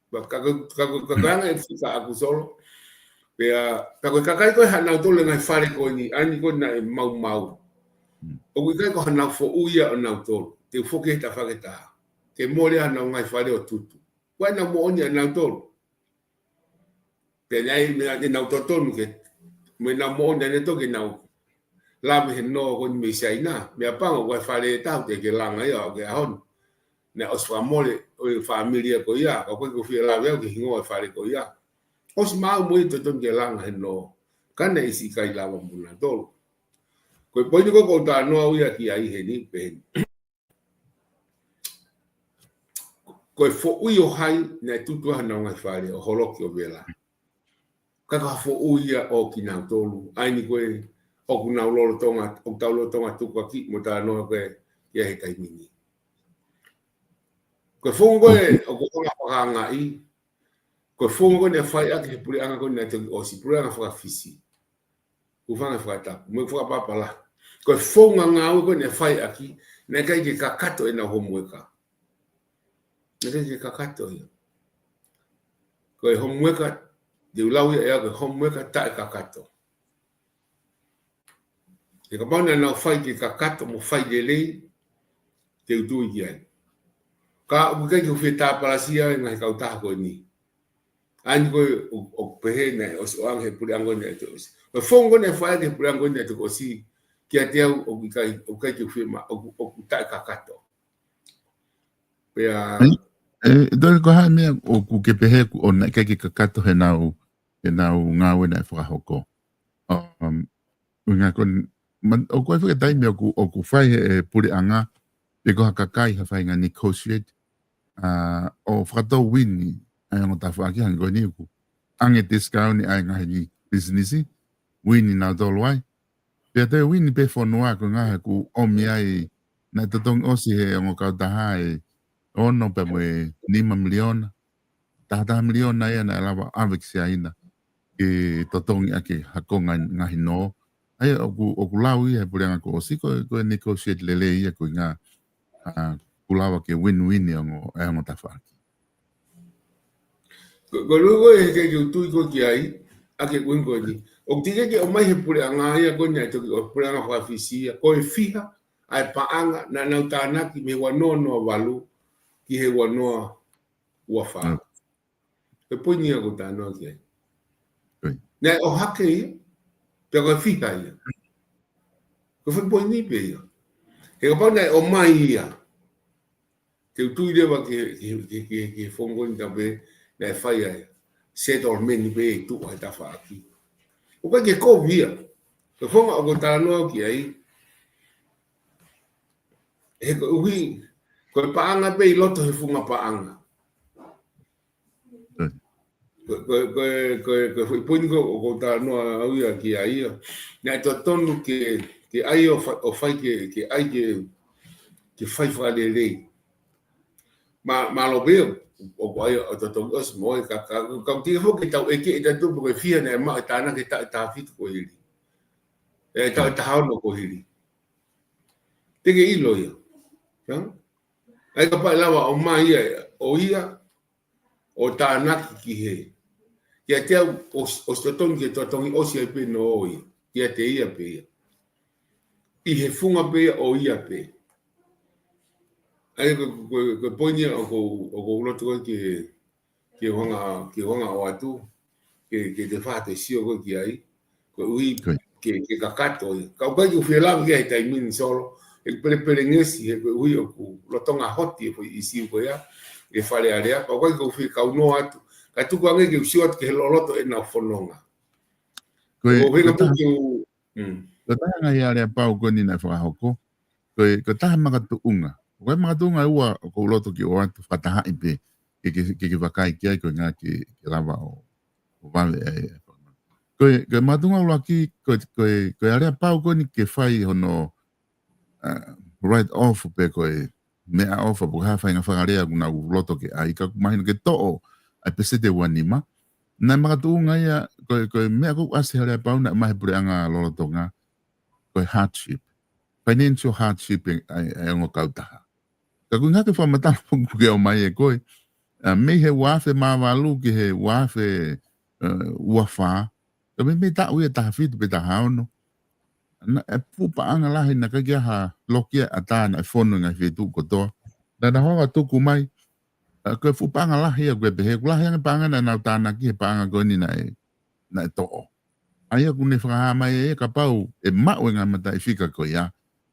Pea ka ko, ka ko, ka ko e anga e fika ʻaku Solo. Pea, ka ko e kakai ko ē ʻa nautolu e ngaahi fale ko eni, ʻa eni ko ē naʻe maumau. Hmm. ʻOku ʻikai ko hanau foʻui ia ʻo nautolu. Te u foki he tafaʻaki ʻe taha. Ke mole hanau ngaahi fale ʻo tutu. Ko e ʻenau moʻoni ʻa nautolu. Pea naʻe, meʻa ʻenau totonu ke, mo ʻenau moʻoni ʻa nautolu ke nau lave he nō ko eni mei Siaina. Meʻapango ko e fale ʻe taha ʻoku teʻeki ke langa ia ʻo ke ʻaho ni. Naʻe ʻosi fakamole ʻo e fāmili ia ko ia, ka ʻoku ʻikai ke u fie lave au ki he hingoa e fale ko ia. ʻOsi maʻu mo ia totonu ke langa he nō. Ka naʻe ʻosi ʻikai lava mo nautolu. Ko e poini ko ē ʻoku ou talanoa au ia ki ai heni, pehē ni. Ko e foʻui ʻo hai naʻe tutu ai hanau ngaahi fale ʻo holoki ʻo vela. Ka ko ha foʻui ia ʻo kinautolu. ʻA eni ko ē ʻoku nau lolotonga, ʻoku tau lolotonga tukuakiʻi mo talanoa ko ē ki ai he taimi ni. Ko e founga ko ē ʻoku ou hanga ʻo fakaangaʻi, ko e founga ko ē naʻe fai ʻaki he puleʻanga ko ē naʻe toki ʻosi, puleʻanga faka-Fisi. Hūfanga he fakatapu, mo e fakapapalahi. Ko e founga ngāue ko ē naʻe fai ʻaki, naʻe ʻikai ke kakato ʻenau homueka. Naʻe ʻikai ke kakato ia. Ko e homueka, te u lau ia ʻe au ko e homueka taʻekakato. He kapau naʻa nau fai ke kakato mo fai lelei, te u tui ki ai. Ka ʻoku ʻikai ke u fie tāpalasia e ngaahi kautaha ko eni. ʻA eni ko ē ʻo, ʻoku pehē naʻe ʻosi ʻoange he puleʻanga ko ē naʻe toki ʻosi. Ko e founga ko ē naʻe fai ʻaki he puleʻanga ko ē naʻe toki ʻosi. Kiate au ʻoku ʻikai, ʻoku ʻikai ke u fie ma-, ʻoku, ʻoku taʻekakato. Pea ʻE, ʻe, ʻe toe ko e hā e meʻa ʻoku ke pehē ʻoku ʻoua naʻe ʻikai ke kakato heʻenau, heʻenau ngāue naʻe fakahoko. Um, ʻuhinga ko eni, ma-, ʻoku ʻi ai foki e taimi ʻoku, ʻoku fai he, he puleʻanga, pe ko ha kakai ha faʻahinga negotiate, ʻa, ʻo fakatou uini ʻa e ongo tafaʻaki hangē ko eni ʻoku ʻoange discount ʻa e ngaahi pisinisi, uini nautolu ai. Pea toe uini pē fonua ko e ngaahi ʻoku ʻomi ai, naʻe totongi ʻosi he ongo kautaha e ono pea mo e nima miliona. Taha taha miliona ia naʻe lava ʻave ki Siaina ke totongi ʻaki ha konga ngaahi nō. ʻA ia ʻoku, ʻoku lau ia he puleʻanga kuo ʻosi ko, ko e negotiate lelei ia ko e ngaahi, ʻa, kuo lava ke win-win e ongo, e ongo tafaʻaki. Ko, ko e lua ko ē he ʻikai ke u tui ko ē ki ai, ʻa e ko eni ko eni. ʻOku teʻeki ke ʻomai he puleʻanga ia ko eni ʻa e toki ʻo puleʻanga faka-Fisi ia. Ko e fiha ʻa e paʻanga naʻa nau tānaki mei he ua noa noa valu ki he ua noa ua fā. Mm. Ko e poini ia ʻoku ou talanoa ki ai. Right. Naʻe ʻohake ia, pea ko e fiha ia. Ko e foʻi poini pē ia. He kapau naʻe ʻomai ia, te u tui leva ki he, ki he, ki he, ki he, ki he founga ko eni tapu naʻe fai ai settlement pē ʻi tuʻa he tafaʻaki. ʻOku ʻikai ke kovi ia. Ko e founga ʻoku ou talanoa ki ai. He koeʻuhi, ko e paʻanga pē ʻi loto he funga paʻanga. Mm. Ko, ko, ko, ko, ko e foʻi poini ko ē ʻoku ou talanoa au ia ki ai ia. Naʻe totonu ke, ke ʻai ʻo fa-, ʻo fai ke, ke ʻai ke, ke fai fakalelei. Mā, mālō pē ʻoku ʻai ʻo totongi ʻosi mo e ka, ka, ka, ka ʻoku teʻeki foki ke tau ʻeke ʻe tautolu pe ko e fiha naʻe maʻu e tānaki he taʻu ʻe taha fitu kuo hili. ʻE taʻu ʻe taha ono kuo hili. Te ke ʻilo ia. Ia? ʻAi kapau ʻe lava ʻo ʻomai ia, ʻo ia, ʻo tānaki ki he. Kiate au, ʻosi, ʻosi totongi ke totongi ʻosi ai pē ʻo ia. Kiate ia pē ia. ʻI he funga pē ia ʻo ia pē. ʻAi ko, ko, ko, ko e poini ia ʻoku, ʻoku ou loto ko ē ke, ke u hanga, ke u hanga ʻo ʻoatu, ke, ke te fai ha toe sio ko ē ki ai. Koeʻuhi ke, ke kakato ia. Ka ʻoku ʻikai ke u fie lave ki ai he taimi ni Solo, he pelepelengesi, he koeʻuhi ʻoku lolotonga hoti e foʻi ʻīsiu ko ia, e Fale Alea, ka ʻoku ʻikai ke u fie kau noa atu, ka tuku ange ke u sio atu ki he loloto ʻenau fononga. Ko e, ʻoku ou feinga pē ke u, mm. Ko e taha e ngaahi aleapau ko eni naʻe fakahoko, ko e, ko e taha makatuʻunga. Ko e makatuʻunga ʻe ua ʻoku ou loto ke ʻoatu fakatahaʻi pē, ke, ke, ke, ke vakai ki ai ko e ʻuhinga ke, ke lava ʻo, ʻo vave ai. Ko e, ko e makatuʻunga ʻuluaki, ko e, ko e, ko e aleapau ko eni ke fai hono, uh, write off pe ko e meʻaʻofa pe ko e hā e faʻahinga fakalea ʻoku nau loto ke ʻai, ka ʻoku mahino ke toʻo ʻa e peseti ʻe ua nima. Naʻe makatuʻunga ia, ko e, ko e meʻa ʻoku ʻasi he aleapau naʻe ʻomai he puleʻanga lolotonga, ko e hardship. Financial hardship ʻa e, ʻa e, ʻa e ongo kautaha. Ka ʻoku ʻikai ke fakamatala foki ʻoku ke ʻomai ʻe koe. ʻA, mei he ua afe mā valu ki he ua afe, uh, ua fā. Ka mei, mei he taʻu ia ʻe taha fitu pe taha ono. Naʻe fuʻu paʻanga lahi naʻe ʻikai ke ʻi ai ha loki ʻe ʻatā naʻe fonu ʻi he ngaahi feituʻu kotoa. Naʻa nau hanga ʻo tuku mai, ʻa, ko e fuʻu paʻanga lahi ia ʻoku pehē, ʻoku lahi ange paʻanga naʻa nau tānaki he paʻanga ko eni naʻe, naʻe toʻo. ʻA ia ʻoku ne fakahā mai ʻe ia kapau ʻe maʻu e ngaahi mataʻifika ko ia,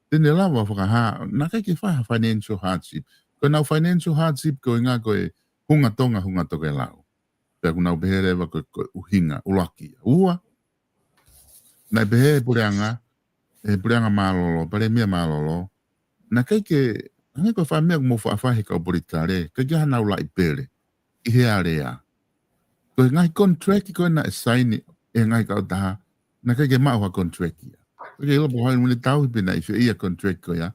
te ne lava ʻo fakahā, naʻe ʻikai ke fai ha financial hardship. Ko ʻenau financial hardship ko e ʻuhinga ko e hunga Tonga, hunga tokelau. Pea ʻoku nau pehē leva ko e, ko e ʻuhinga, ʻuluaki ia. Ua, naʻe pehē he puleʻanga, he puleʻanga mālōlō, palēmia mālōlō. Naʻe ʻikai ke, hangē ko e faʻa meʻa ʻoku mou faʻa fai he kau politikale, ʻikai ke ʻi ai haʻanau laʻi pele ʻi he alea. Ko e ngaahi contract ko ē naʻe saini ʻe he ngaahi kautaha, naʻe ʻikai ke maʻu ha contract ia. ʻIkai ke ʻilo pe ko hai mo ne tauhi pe naʻe ʻi fē ia contract ko ia.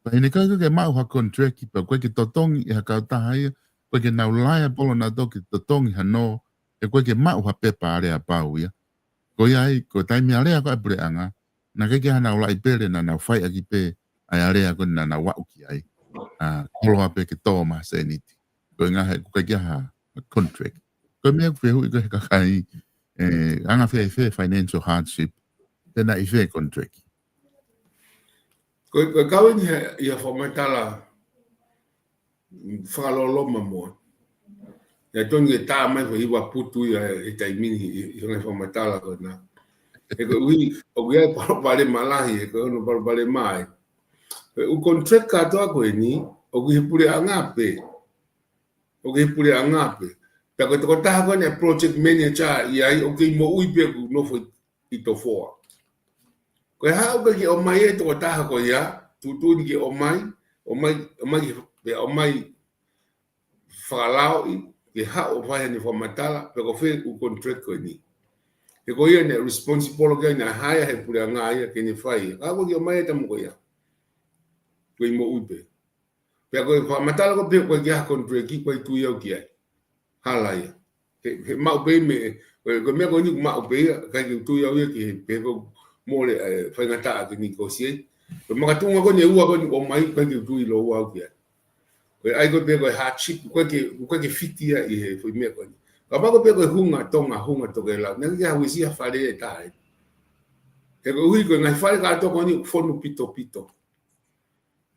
Pea he naʻe ʻikai ke maʻu ha contract, pea ʻoku ʻikai ke totongi ʻe ha kautaha ia, ʻoku ʻikai ke nau liable nautolu ke totongi hano, he ʻoku ʻikai ke maʻu ha pepa aleapau ia. Ko ia ai, ko e taimi alea ko ē ʻa e puleʻanga, naʻe ʻikai ke ʻi ai haʻanau laʻi pele, naʻa nau fai ʻaki pē ʻa e alea ko ē naʻa nau aʻu ki ai. ʻA, koloa pē ke tō mai ha sēniti. Ko e ʻuhinga he ʻoku ʻikai ke ʻi ai ha contract. Ko e meʻa ʻoku fehuʻi ko ē he kakai, ʻe, anga fēfē financial hardship, pe naʻe ʻi fē contract. Ko e, ko e kau eni he, ʻi he fakamatala fakaloloma mo. ʻIa tonu ke tā mai ko e hiva putu ia he taimi ni ʻi, ʻi he ngaahi fakamatala ko ena. He koeʻuhi, ʻoku ʻi ai e palopalema lahi, he ko hono palopalema ē. Ko e ʻū contract kātoa ko eni, ʻoku ʻi he puleʻanga pē. ʻOku ʻi he puleʻanga pē. Pea ko e tokotaha ko eni ʻa e project manager ʻi ai, ʻoku kei moʻui pē ʻoku nofo ʻi ʻi Tofoa. Ko e hā ʻoku ʻikai ke ʻomai e tokotaha ko ia, tuʻutuʻuni ke ʻomai, ʻomai, ʻomai ke, pe ʻomai fakalaoʻi, ke haʻu ʻo fai haʻane fakamatala, pe ko fē ʻū contract ko eni. He ko ia naʻe responsible ki ai naʻe hire he puleʻanga ia ke ne fai. Ka ʻoku ʻikai ke ʻomai e tamu ko ia. Ko e moʻui pē. Pea ko e fakamatala ko ē pē ʻoku ʻikai ke ʻi ai ha contract, ʻoku ʻikai tui au ki ai. Hala ia. He, he maʻu pē mei, ko e, ko e meʻa ko eni ʻoku maʻu pē ia, ʻikai ke u tui au ia ki he, pe ko e mole, ʻe, faingataʻa ke negotiate. Ko e makatuʻunga ko eni ʻe ua ko eni ʻoku ʻomai, ʻikai ke u tui loa au ki ai. Ko e ʻai ko ē pē ko e hardship, ʻoku ʻikai ke, ʻoku ʻikai ke fiti ia ʻi he foʻi meʻa ko eni. Kapau ko ē pē ko e hunga Tonga, hunga tokelau, naʻe ʻikai ke uesia ha fale ʻe taha. He koeʻuhi ko e ngaahi fale kātoa ko eni ʻoku fonu pitopito.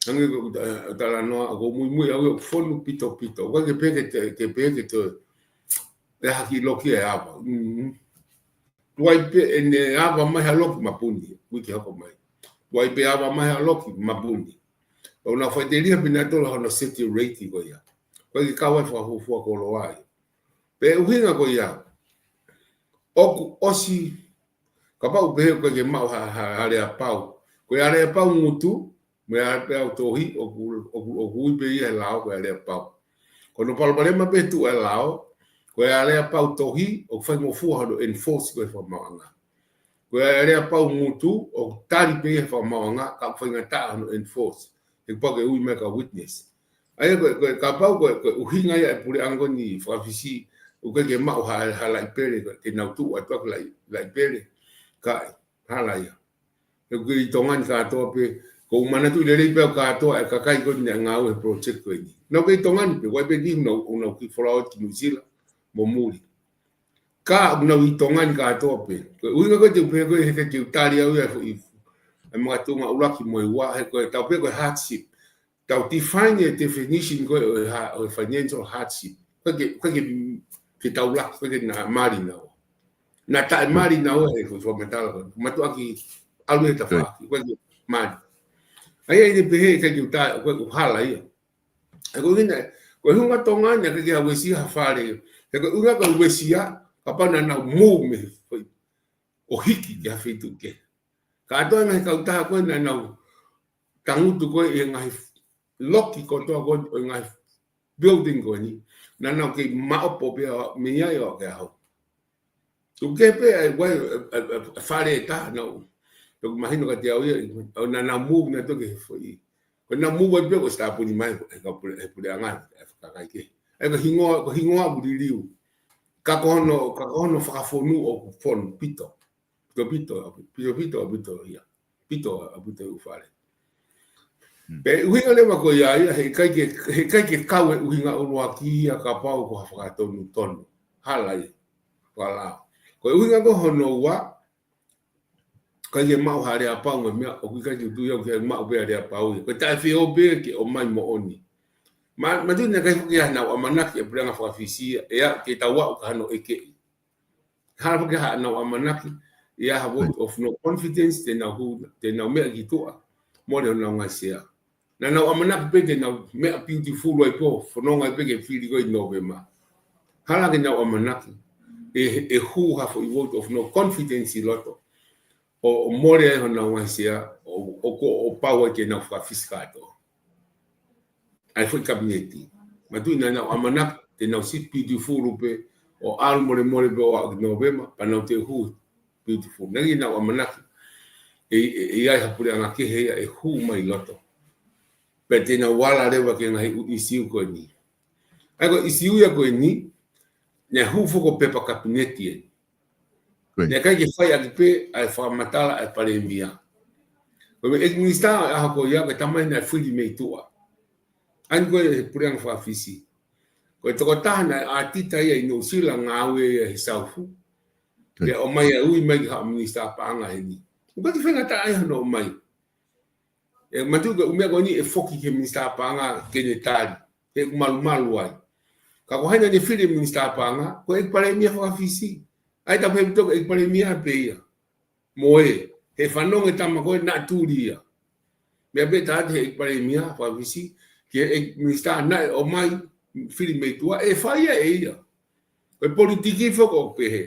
Hangē ko e, ʻe, talanoa, ʻoku ou muimui au ia ʻoku fonu pitopito. ʻOku ʻikai ke pehē ke te, ke pehē ke te, ʻe haki loki e ava. Mm. Tuai pē ʻene ava mai ha loki mapuni, uike hoko mai. Tuai pē ava mai ha loki mapuni. ʻOku nau faʻiteliha pē nautolu hono set rate ko ia. ʻOku ʻikai ke kau ai fakafuofua koloa ia. Pea ʻuhinga ko ia. ʻOku ʻosi, kapau pehē ʻoku ʻikai ke maʻu ha, ha, ha aleapau. Ko e aleapau ngutu, mo e aleapau tohi, ʻoku, ʻoku, ʻoku ui pē ia he lao ko e aleapau. Ko hono palopalema pē tuʻu he lao, ko e aleapau tohi, ʻoku faingofua hono enforce ko ē he fakamaauʻanga. Ko e aleapau ngutu, ʻoku tali pē ia he fakamaauʻanga, ka ʻoku faingataʻa hono enforce. He kuo pau ke ui mai e kau witness. ʻA ia ko e, ko e kapau ko e, ko e ʻuhinga ia e puleʻanga ko eni fakafisi, ʻoku ʻikai ke maʻu ha, ha laʻi pele, ke nau tuʻu atu ʻaki laʻi, laʻi pele. Ka, hala ia. He ʻoku kei ʻi Tonga ni kātoa pē, ʻoku ou manatuʻi lelei pē au kātoa e kakai ko eni naʻe ngāue he project ko eni. Naʻa nau kei ʻi Tonga ni pē, ʻoku ʻi ai pē niʻihi naʻa nau, naʻa nau kiʻi folau atu ki Nuʻusila mo muli. Ka ʻoku nau ʻi Tonga ni kātoa pē. Ko e ʻuhinga ko ē te u pehē ko ē he ʻikai ke u tali au ia e foʻi, e makatuʻunga ʻuluaki mo e ua, he ko e tau pehē ko e hardship. Tau define e definition ko ē ʻo e ha-, ʻo e financial hardship. ʻOku ʻikai ke, ʻoku ʻikai ke, ke tau laki, ʻoku ʻikai ke naʻa mali naua. Naʻa taʻe mali naua he foʻi fakamatala ko ē. Mātuʻaki ʻalu he tafaʻaki, ʻoku ʻikai ke mali. ʻA ia ʻi he pehē ʻikai ke u ta-, ʻoku ʻikai ke u hala ia. He ko e ʻuhinga, ko e hunga Tonga ni ʻikai ke ha uesia ha fale. He ko e ʻuhinga ko e uesia, kapau naʻa nau mou mei he foʻi ʻo hiki ki ha feituʻu kehe. Kātoa e ngaahi kautaha ko ē naʻa nau tangutu ko ē ʻi he ngaahi loki kotoa ko ē ʻo e ngaahi building ko eni. Naʻa nau kei maʻopo pē ʻo mei ai ʻo ke aho. Tuku kehe pē ai wai, e, e, e, fale ʻe taha naʻu. Tuku mahino kiate au ia, ʻo naʻa nau mou naʻa tuku he foʻi. Ko ʻenau mou ai pē ko e tāpuni mai, he ka pule, he puleʻanga, he kakai kehe. ʻA ia ko e hingoa, ko e hingoa ʻoku liliu. Ka ko hono, ka ko hono fakafonua ʻoku fonu pito. Pito pito, pito pito, pito ia. Pito, pito ʻū fale. Hmm. Pea ʻuhinga leva ko ia ia, he ʻikai ke, he ʻikai ke kau e ʻuhinga ʻuluaki ia kapau ko ha fakatonutonu. Hala ia. Hala. Ko e ʻuhinga ko hono ua, ʻikai ke maʻu ha aleapau mo e meʻa, ʻoku ʻikai ke u tui au ke maʻu pē aleapau ia. Ko e taʻefeʻao pē ke ʻomai moʻoni. Ma, mātuʻaki naʻe ʻikai foki ha nau ʻamanaki e puleʻanga fakafisi ia, ʻe aʻu ke tau aʻu ki hano ʻekeʻi. Hala foki ha nau ʻamanaki, ʻi ai ha vote of no confidence, te nau hū, te nau meʻa ki tuʻa, mole honau ngaahi sea. Naʻa nau ʻamanaki pē te nau meʻa beautiful ai pē, fononga ai pē ke fili ko ē ʻi Nōvema. Hala ke nau ʻamanaki, ʻe, ʻe hū ha foʻi vote of no confidence ʻi loto. ʻO, ʻo mole ai honau ngaahi sea, ʻo, ʻo ko, ʻo pau ai ke nau fakafisi kātoa. ʻA e foʻi kapineti. Mātuʻaki naʻa nau ʻamanaki, te nau sit beautiful pē, ʻo ʻalu molemole pē ʻo aʻu ki Nōvema, pea nau toe hū beautiful. Naʻe ʻikai ke nau ʻamanaki, ʻe, ʻe, ʻe ʻi ai ha puleʻanga kehe ia ʻe hū mai loto. Pea te nau ala leva ki he ngaahi ʻū ʻisiu ko eni. ʻA ia ko e ʻisiu ia ko eni, naʻe hū foki ko e pepa kapineti eni. Ko ia. Naʻe ʻikai ke fai ʻaki pē ʻa e fakamatala ʻa e palēmia. Ko e ʻeiki minisitā ʻo e ʻaho ko ia, ko e tamai naʻe fili mei tuʻa. ʻA ia ko e puleʻanga fakafisi. Ko e tokotaha naʻe ʻātita ia ʻi Nuʻusila ngāue ia he South. Ko ia. Pea ʻomai ʻo ui mai ki ha minisitā paʻanga heni. ʻOku ʻikai ke faingataʻa ia hono ʻomai. ʻE, mātuʻaki ko e ʻū meʻa ko eni ʻe foki ki he minisitā paʻanga ke ne tali. He ʻoku malumalu ai. Ka ko hai naʻa ne fili minisitā paʻanga, ko e ʻeiki palēmia fakafisi. ʻA ia tau pehē pē ko e ʻeiki palēmia pē ia. Mo e, he fanongo e tama ko ē naʻa tuli ia. Meʻa pē taʻe he ʻeiki palēmia fakafisi, ki he ʻeiki minisitā naʻe ʻomai fili mei tuʻa, ʻe fai ia ʻe ia. Ko e politiki foki ʻoku pehē.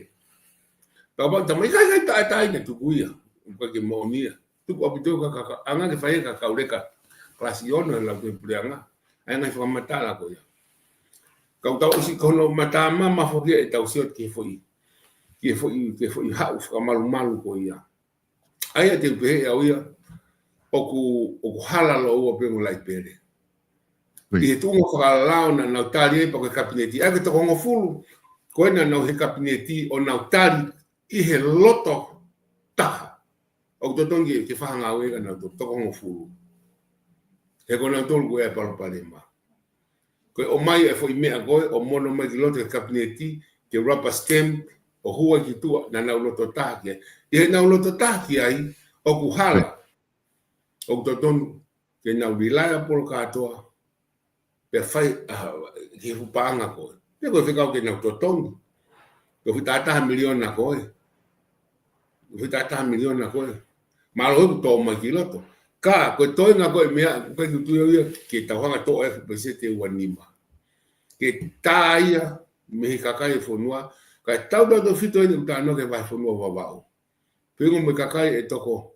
Kapau tamai ʻikai, ʻikai taʻetaʻeina tuku ia. ʻOku ʻikai ke moʻoni ia. Tuku ʻaupito ka, ka, ka, anga ke fai ka, ka uleka. Kalasi ono he lau ko e puleʻanga. ʻA ia ngaahi fakamatala ko ia. Kau tau ʻosi ko hono matamama foki ʻetau sio ki he foʻi. Ki he foʻi, ki he foʻi haʻu fakamalumalu ko ia. ʻA ia te u pehē au ia, ʻoku, ʻoku hala lōua pē mo Laipele. Ui. ʻI he tuʻunga fakalao naʻa nau tali ai pea ko e kapineti. ʻA ia ko e toko hongofulu, ko ē naʻa nau he kapineti ʻo nau tali ʻi he loto taha. ʻOku totonu ke, ke fakangāueʻaki ʻa nautolu toko hongofulu. He ko nautolu ko e palopalema. Ko e ʻomai e foʻi meʻa ko ē, ʻo mono mai ki loto he kapineti, ke rubber stamp, ʻo hū ai ki tuʻa, naʻa nau loto taha ki ai. ʻI heʻenau loto taha ki ai, ʻoku hala. ʻOku totonu, ke nau reliable kātoa, pea fai, ʻa, ki he fuʻu paʻanga ko ē. Pea ko e fekau ke nau totongi. Ko e fitā taha miliona ko ē. Ko e fitā taha miliona ko ē. Mālō ʻoku tō mai ki loto. Ka, ko e toenga ko ē meʻa, ʻoku ʻikai ke u tui au ia ke tau hanga toʻo e fuʻu peseti ʻe ua nima. Ke tā ia, mei he kakai e fonua, ka tau tau tau fito eni ʻoku tā noa ki he vahefonua Vavaʻu. Pea ko e mo e kakai ʻe toko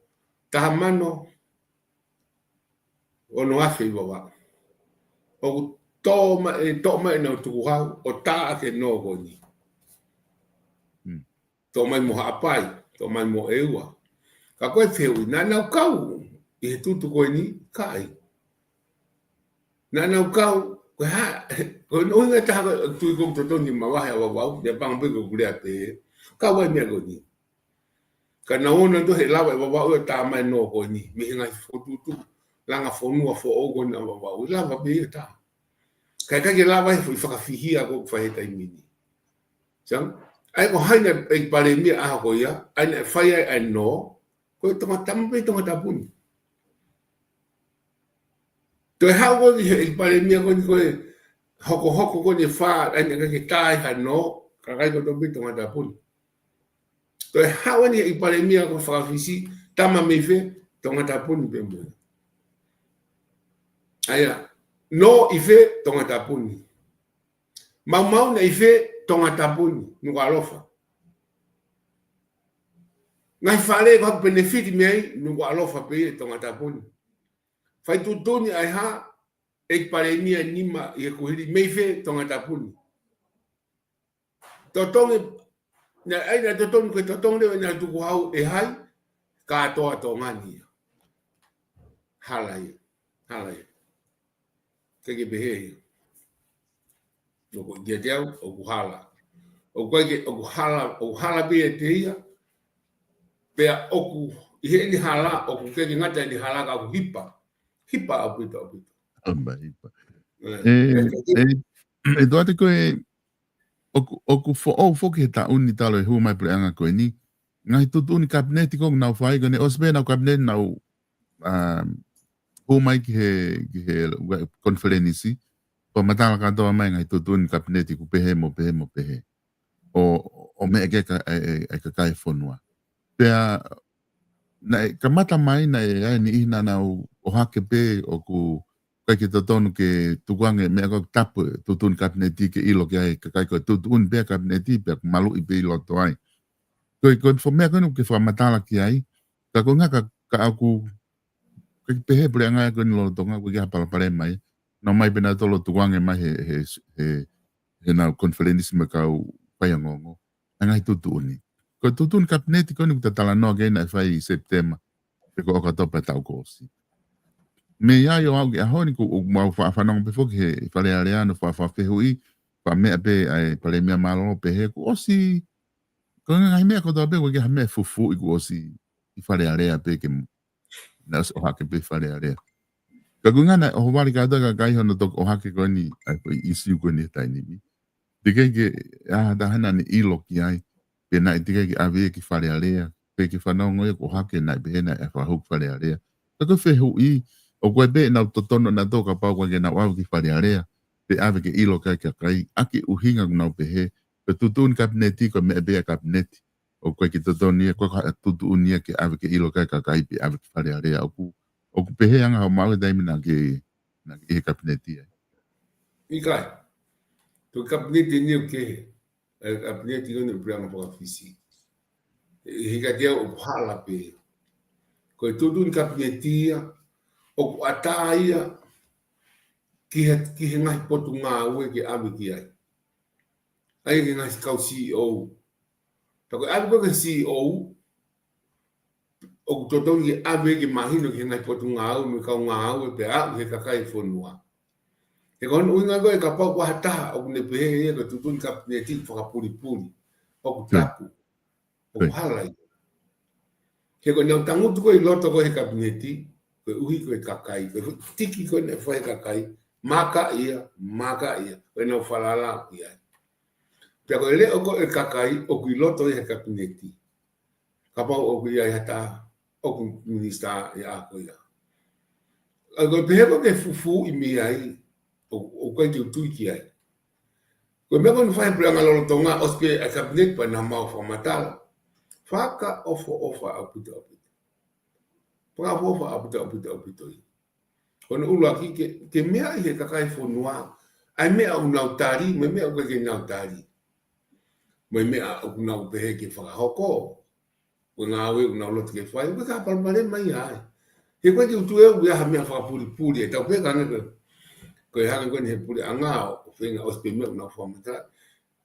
taha mano, ono afe ʻi Vavaʻu. ʻOku tō mai, ʻe tō mai ʻenau tukuhau, ʻo tā ʻaki e nō ko eni. Hmm. Tō mai mo Haʻapai, tō mai mo ʻEua. Ka ko e fehuʻi, naʻa nau kau ʻi he tutu ko eni, ʻikai. Naʻa nau kau, ko e hā, ko e ʻuhinga ʻe taha ko e tui ʻoku totonu ke mavahe ʻa Vavaʻu, ʻi he panga pē ko ʻeku lea pē, kau ai meʻa ko eni. Ka naʻa nau ʻoatu he lava ʻe Vavaʻu ʻo tā mai e nō ko eni mei he ngaahi fokotuʻutuʻu langa fonua foʻou ko eni ʻa Vavaʻu, ʻe lava pē ia ʻo tā. Ka ʻikai ke lava e foʻi fakafihia ko ē ʻoku fai he taimi ni. Sai ange, ʻa ia ko hai naʻe ʻEiki Palēmia ʻaho ko ia, ʻa ia naʻe fai ai ʻa e nō, ko e Tonga Tapu pē, Tonga Tapu ni. Toe haʻu ko ē ki he ʻEiki Palēmia ko eni ko e hokohoko ko eni ʻe fā, ʻa ia naʻe ʻikai ke tā ai ha nō, kakai kotoa pē Tonga Tapu ni. Toe haʻu eni ʻEiki Palēmia ko ē faka-Fisi, tama mei fē, Tonga Tapu ni pē mo ia. ʻA ia, nō ʻi fē, Tonga Tapu ni. Maumau naʻe ʻi fē, Tonga Tapu ni, Nukuʻalofa. Ngaahi fale ko ē ʻoku benefit mei ai, Nukuʻalofa pē ia, Tonga Tapu ni. Fai tuʻutuʻuni ʻa e hā, ʻEiki Palēmia ʻe nima ʻi he kuohili mei fē, Tonga Tapu ni. Totongi, naʻe ʻai naʻe totongi, ko e totongi leva naʻe tukuhau ʻe hai, kātoa Tonga ni ia. Hala ia, hala ia. ʻIkai ke pehē ia. ʻOku ʻiate au, ʻoku hala. ʻOku ʻikai ke, ʻoku hala, ʻoku hala pē ʻiate ia. Pea ʻoku, ʻi heʻene hala, ʻoku ʻikai ke ngata ʻene hala ka ʻoku hipa. Hipa ʻaupito, ʻaupito. Hipa, hipa. ʻE, ʻE, ʻe, ʻe, ʻe Tuate ko e, ʻoku, ʻoku foʻou foki he taʻu ni talu e hū mai puleʻanga ko eni. Ngaahi tuʻutuʻuni kapineti ko ē ʻoku nau fai ko eni, ʻosi pē ʻenau kapineti nau, um, hū mai ki he, ki he konifelenisi. Fakamatala kātoa mai ngaahi tuʻutuʻuni kapineti ʻoku pehē mo pehē mo pehē. ʻO, ʻo meʻa ki ai e ka-, e, e, e kakai e fonua. Pea, naʻe kamata mai, naʻe ʻi ai e niʻihi naʻa nau ʻohake pē ʻoku ʻikai ke totonu ke tukuange meʻa ko ē tapu e tuʻutuʻuni kapineti ke ʻilo ki ai e kakai ko e tuʻutuʻuni pē kapineti pea ʻoku maluʻi pē ʻi loto ai. Ko e, ko e foʻi meʻa ko eni ʻoku ke fakamatala ki ai, ka ko e ʻuhinga ka, ka ʻoku, ʻikai ke pehē puleʻanga ko eni lolotonga, ʻoku ʻikai ke ha palopalema ia. Nau ō mai pē nautolu ʻo tukuange mai he, he, he, heʻenau konifelenisi mo e kau faiangongo. ʻA e ngaahi tuʻutuʻuni. Ko e tuʻutuʻuni kapineti ko eni ʻoku ta talanoa ki ai naʻe fai ʻi Sepitema, pe ko ʻOkatopa taʻu kuo ʻosi. Mei ai ʻo aʻu ki he ʻaho ni ʻoku, ʻoku mau faʻa fanongo pē foki he Fale Alea ʻo faʻa, faʻa fehuʻi, faʻa meʻa pē ʻa e Palēmia Mālōlō pehē kuo ʻosi, ko e ngaahi meʻa kotoa pē ʻoku ʻikai ha meʻa fufuuʻi kuo ʻosi ʻi Fale Alea pē ke naʻe ʻosi ʻohake pē Fale Alea. Ka ko e ʻuhinga naʻe ʻohovale kātoa e kakai hono toki ʻohake ko eni, ʻa e foʻi issue ko eni he taimi ni. Teʻeki ke, ʻa, ha taha naʻa ne ʻilo ki ai, pe naʻe teʻeki ke ʻave ia ki Fale Alea, pe ke fanongo ia kuo ʻohake naʻe pehē naʻe fakahū ki Fale Alea. Ka ko e fehuʻi, ʻoku ʻi ai pē ʻenau totonu ʻanautolu kapau ʻoku ʻikai ke nau ʻave ki Fale Alea, pe ʻave ke ʻilo ki ai e kakai, ʻa e ʻuhinga ʻoku nau pehē, ko e tuʻutuʻuni kapineti, ko e meʻa pē ia ʻa e kapineti. ʻOku ʻikai ke totonu ia, ko e tuʻutuʻuni ia ke ʻave ke ʻilo ki ai e kakai pe ʻave ki Fale Alea. ʻOku, ʻoku pehē ʻa e anga hoʻo maʻu e taimi naʻa ke, naʻa ke ʻi he kapineti ai. ʻIkai. Ko e kapineti ni ʻoku kehe. ʻA e kapineti ko eni ʻo e puleʻanga faka-Fisi. ʻE, he kiate au ʻoku hala pē. Ko e tuʻutuʻuni kapineti ia, ʻoku ʻatā ia ki he, ki he ngaahi potungāue ke ʻave ki ai. ʻA ia ki he ngaahi kau C E O. Ka ko e ʻave ko ē ki he C E O, ʻoku totonu ke ʻave ke mahino ki he ngaahi potungāue mo e kau ngāue pea aʻu ki he kakai e fonua. He ko hono ʻuhinga ko ē kapau ko ha taha ʻoku ne pehē ia ko e tuʻutuʻuni kapineti fakapulipuli. ʻOku tapu. ʻOku hala ia. He ko ʻenau tangutu ko ē ʻi loto ko ē he kapineti, koeʻuhi ko e kakai, ko e tiki ko ē naʻe fai he kakai, maka ia, maka ia, ko ʻenau falala ia. Pea ko e leʻo ko ē e kakai, ʻoku ʻi loto ia he kapineti. Kapau ʻoku ʻi ai ha taha, ʻoku minisitā ia ko ia. ʻA ia ko e pehē ko ē ke fufuuʻi mei ai, ʻo, ʻoku ʻikai ke u tui ki ai. Ko e meʻa ko eni ʻoku fai he puleʻanga lolotonga, ʻosi pē ʻa e kapineti pea naʻa mau fakamatala. Fakaʻofoʻofa ʻaupito ʻaupito. Fakaʻofoʻofa ʻaupito ʻaupito ʻaupito ia. Ko hono ʻuluaki ke, ke meaʻi he kakai e fonua ʻa e meʻa ʻoku nau tali, mo e meʻa ʻoku ʻikai ke nau tali. Mo e meʻa ʻoku nau pehē ke fakahoko. Ko e ngāue ʻoku nau loto ke fai, ʻoku ʻikai ha palopalema ia ai. He ʻoku ʻikai ke u tui au ʻoku ʻi ai ha meʻa fakapulipuli, ʻe tau pehē ange ko e, ko e hangē ko eni he puleʻanga ʻo feinga ʻosi pē meʻa ʻoku nau fakamatala.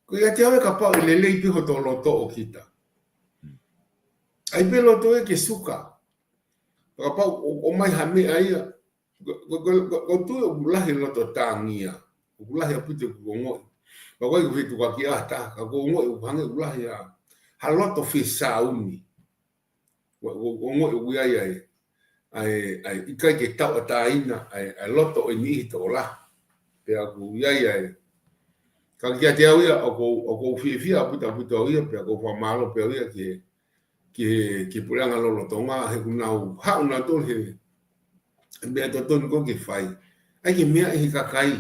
Ko ia te ʻave kapau ʻe lelei pē hoto loto ʻo kita. ʻAi pē loto ē ke suka. Kapau ʻo, ʻomai ha meʻa ia, ko, ko, ko, ko, ko e tui ʻoku lahi e loto tāngia. ʻOku lahi ʻaupito ʻeku ongoʻi. Ka ko e ʻikai ke u fetukuaki ʻa ha taha, ka ʻoku ou ongoʻi ʻoku hangē ʻoku lahi ʻa ha loto fesauni. ʻOku, ʻoku, ʻoku ʻi ai ʻa e, ʻa e, ʻa e ʻikai ke tauʻatāina ʻa e, ʻa e loto ʻo e niʻihi tokolahi. Pea ʻoku ʻi ai ʻa e, ka kiate au ia, ʻoku, ʻoku ou fiefia ʻaupito, ʻaupito au ia, pea ʻoku ou fakamālō pē au ia ki he, ki he, ki he puleʻanga lolotonga, he ʻoku nau haʻu nautolu he, he meʻa totonu ko ē ke fai. ʻAi ke meaʻi ʻe he kakai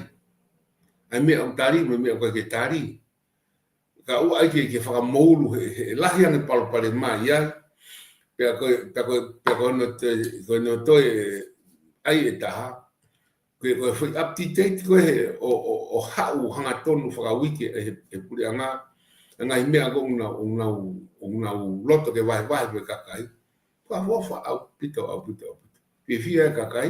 ʻa e meʻa ʻoku tali, mo e meʻa ʻoku ʻikai ke tali. Ka ʻoua ʻai ke, ke fakamoʻulu he, he lahi ange palopalema ia. Pea ko e, pea ko e, pea ko hono toe, ko hono toe ʻai ʻe taha. Ko e, ko e foʻi update ko ē he ʻo, ʻo, ʻo haʻu hangatonu fakauike ʻe he, he puleʻanga. ʻA e ngaahi meʻa ko ē ʻoku nau, ʻoku nau, ʻoku nau loto ke vahevahe pē kakai. Fakaʻofoʻofa ʻaupito, ʻaupito, ʻaupito. Fiefia e kakai,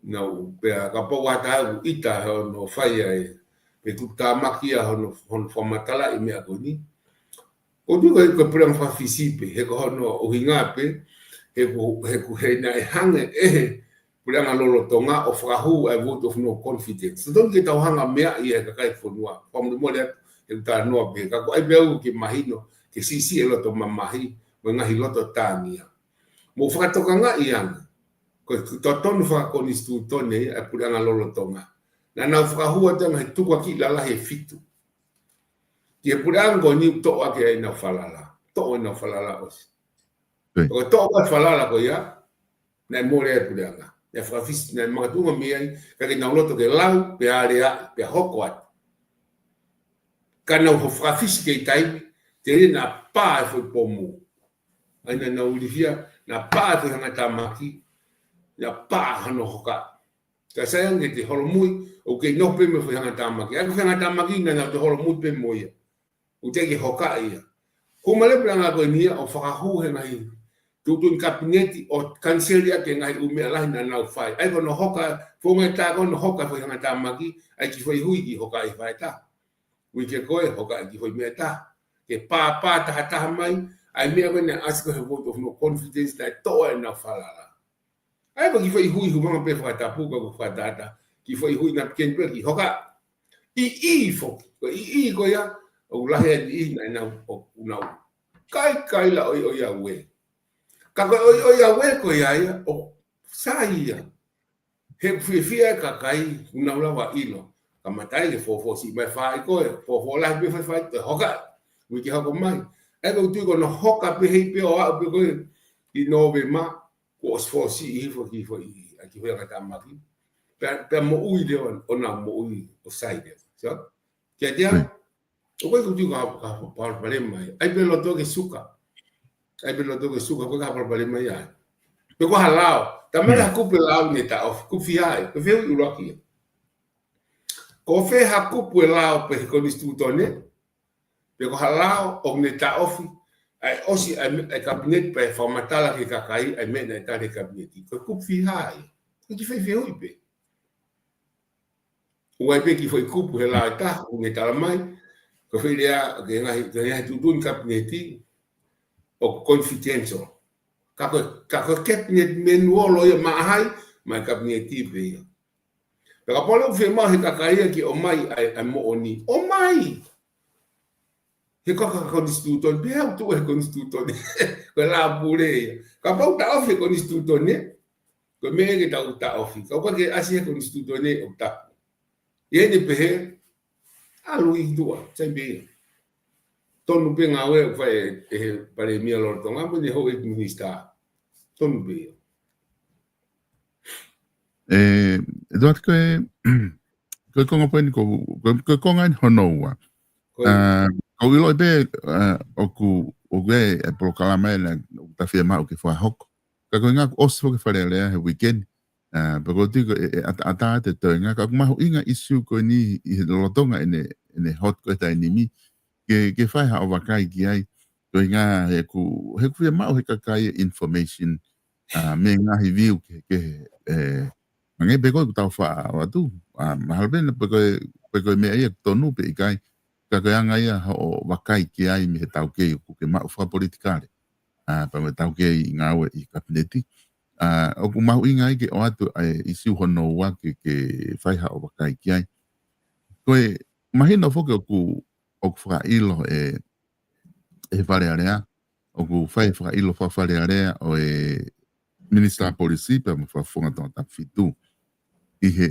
nau pea kapau ʻe ʻita hono fai ʻa e, pe tuku tāmaki ʻa hono, hono fakamatalaʻi e meʻa ko eni. ʻOku ou tui ko e, ko e puleʻanga fakafisi pē, he ko hono ʻuhinga pē, he ʻoku, he ʻoku, he naʻe hanga ʻe he puleʻanga lolotonga ʻo fakahū ʻa e vote of no confidence. Totonu ke tau hanga meaʻi ʻe he kakai e fonua, fakamolemole atu, he ʻoku talanoa pē, ka ʻoku ʻai pē au ke mahino, ke siʻisiʻi e loto mamahi, mo e ngaahi loto tāngia. Mou fakatokangaʻi ange, ko e totonu fakakonisitūtone ʻa e puleʻanga lolotonga. Naʻa nau fakahū atu e ngaahi tukuakiʻi lalahi ʻe fitu. Ki he puleʻanga ko eni ʻoku toʻo ʻaki ai ʻenau falala. Toʻo ʻenau falala ʻosi. Right. Ko e toʻo ʻa e falala ko ia, naʻe mole ai e puleʻanga. Naʻe fakafisi, naʻe makatuʻunga mei ai, ka ke nau loto ke lau, pea aleaʻi, pea hoko atu. Ka nau ho fakafisi kei taimi, te ina pā e foʻi pomu. ʻA ia naʻa nau ilifia, naʻa pā e foʻi hangatāmaki, naʻa pā hano hoka. Ka sai ange te holomui, ʻoku kei nofo pē mo e foʻi hangatāmaki. ʻA ia ko e foʻi hangatāmaki naʻa nau toe holomui pē mo ia. ʻOku teʻeki ke hokaʻi ia. Ko e male pē ʻa e ngaahi ko eni ia ʻo fakahū he ngaahi tuʻutuʻuni kapineti ʻo kaniseli ʻaki e ngaahi ʻū meʻa lahi naʻa nau fai. ʻA ia ko hono hoka, founga ʻe taha ko hono hoka e foʻi hangatāmaki, ʻai ki foʻi hui ki hokaʻi faʻahitaha. Uike ko ē, hokaʻi ki foʻi meʻa ʻe taha. Ke pāpā tahataha mai, ʻa e meʻa ko ē naʻe ʻasi ko ē he vote of no confidence naʻe toʻo ai ʻenau falala. ʻA ia ko e kiʻi foʻi hui hūfanga pē fakatapu ka ko e fakatātā. Kiʻi foʻi hui napkin pē ki hoka. ʻIʻi foki. Ko e ʻiʻi ko ia, ʻoku lahi e niʻihi naʻa nau, ʻoku nau kaikaila ʻoiʻoi au ē. Ka ko e ʻoiʻoi au ē ko ia ia, ʻoku sai ia. He ʻoku fiefia e kakai, ʻoku nau lava ʻilo. Kamata ai ke fōfō siʻi mai fai ko ē, fōfō lahi pē fai fai, toe hoka. Uike hoko mai. ʻA ia ko e tui ko hono hoka pē hei pē ʻo aʻu pē ko ē ʻi Nōvema, kuo ʻosi fōsiʻi hifo ki foʻi, ʻa e kiʻi foʻi hangatāmaki. Pea, pea moʻui leva, ʻo nau moʻui ʻo sai leva. So, kiate au, ʻoku ʻikai ke u tui ko ha, ko ha palopalema ia. ʻAi pē loto ke suka. ʻAi pē loto ke suka, ko e ka ha palopalema ia. Pe ko ha lao. Talamai ha kupu e lao ne taʻofi. Kupu fiha ē. Ko e fehuʻi ʻuluaki ia. Ko fē ha kupu e lao pē he konisitūtone. Pe ko ha lao ʻoku ne taʻofi. ʻA e ʻosi ʻa e me-, ʻa e kapineti pea fakamatala ki he kakai, ʻa e meʻa naʻe tali he kapineti. Ko e kupu fiha ia. Ko e kiʻi foʻi fehuʻi pē. ʻOku ʻi ai pē kiʻi foʻi kupu he lao ʻe taha, ʻoku ne talamai, ko e foʻi lea, ko e ngaahi, ko e ngaahi tuʻutuʻuni kapineti, ʻoku confidential. Ka ko e, ka ko e cabinet manual ia maʻa hai, maʻa e kapineti pē ia. Pea kapau leva ʻoku fiemaʻu he kakai ia ke ʻomai ʻa e, ʻa e moʻoni. ʻOmai! He ko e ka konisitūtone, pea ʻoku tuʻu he konisitūtone. Ko e lao pule ia. Kapau taʻofi he konisitūtone, ko e meʻa ke tau taʻofi. Kapau ʻikai ke ʻasi he konisitūtone ʻoku tapu. ʻI heʻene pehē, ʻalu ʻi tuʻa, sai pē ia. Tonu pē ngāue ʻoku fai ʻe, ʻe he palēmia lolotonga, mo ʻene houʻeiki minisitā. Tonu pē ia. ʻE, ʻEtuate ko e, ko e konga pē eni ko, ko, ko e konga eni hono ua. Ko e. ʻA, ʻoku ou ʻilo pē, ʻa, ʻoku, ʻoku ʻi ai e polokalama ʻe, ʻoku ta fiemaʻu ke fakahoko. Ka ko e ʻuhinga kuo ʻosi foki e Fale Alea he uike ni. ʻA, pea ʻoku ou tui ko e, ʻe, ʻata, ʻatā te toenga, ka ʻoku mahuʻinga ʻisiū ko eni ʻi he lolotonga ʻene, ʻene hot ko e taimi ni. Ke, ke fai haʻo vakai ki ai, ko e ʻuhinga he ʻoku, he ʻoku fiemaʻu he kakai e information, ʻa, mei he ngaahi view kehekehe, ʻe, hangē pē ko ʻeku tau faʻa ʻoatu, ʻa, mahalo pē naʻa pe ko e, pe ko e meʻa ia ʻoku tonu pe ʻikai, ka ko e anga ia haʻo vakai ki ai mei he taukei ʻoku ke maʻu fakapolitikale. ʻA, pea mo e taukei ʻi ngāue ʻi kapineti. ʻA, ʻoku mahuʻinga ai ke ʻoatu ʻa e ʻisiū hono ua ke, ke fai haʻo vakai ki ai. Ko e mahino foki ʻoku, ʻoku fakaʻilo ʻe, ʻe he Fale Alea. ʻoku fai fakaʻilo fakafalealea ʻo e Minisitā Polisi pea mo e Fakafofonga Tongatapu Fitu ʻi he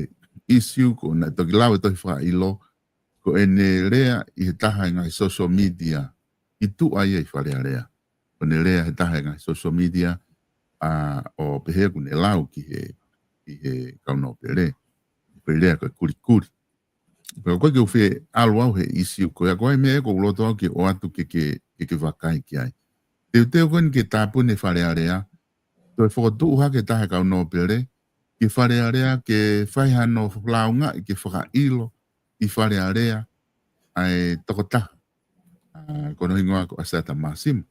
ʻisiū ko ē naʻe toki lau ʻe he tohi fakaʻilo, ko ʻene lea ʻi he taha e ngaahi social media ʻi tuʻa ia ʻi Fale Alea. Ko ʻene lea he taha e ngaahi social media, ʻa, ʻo pehē ʻoku ne lau ki he, ki he kau nōpele. Pea lea ko e kulikuli. Pea ko e ke u fie ʻalu au he ʻisiū ko ia, ko e meʻa ʻoku ou loto au ke ʻoatu ke, ke, ke, ke vakai ki ai. Teuteu ko eni ke tāpuni Fale Alea, toe fokotuʻu hake taha e kau nōpele ki Fale Alea ke fai hano lāungaʻi ke fakaʻilo ʻi Fale Alea ʻa e tokotaha. ʻA, ko hono hingoa ko ʻAsiata Māsima.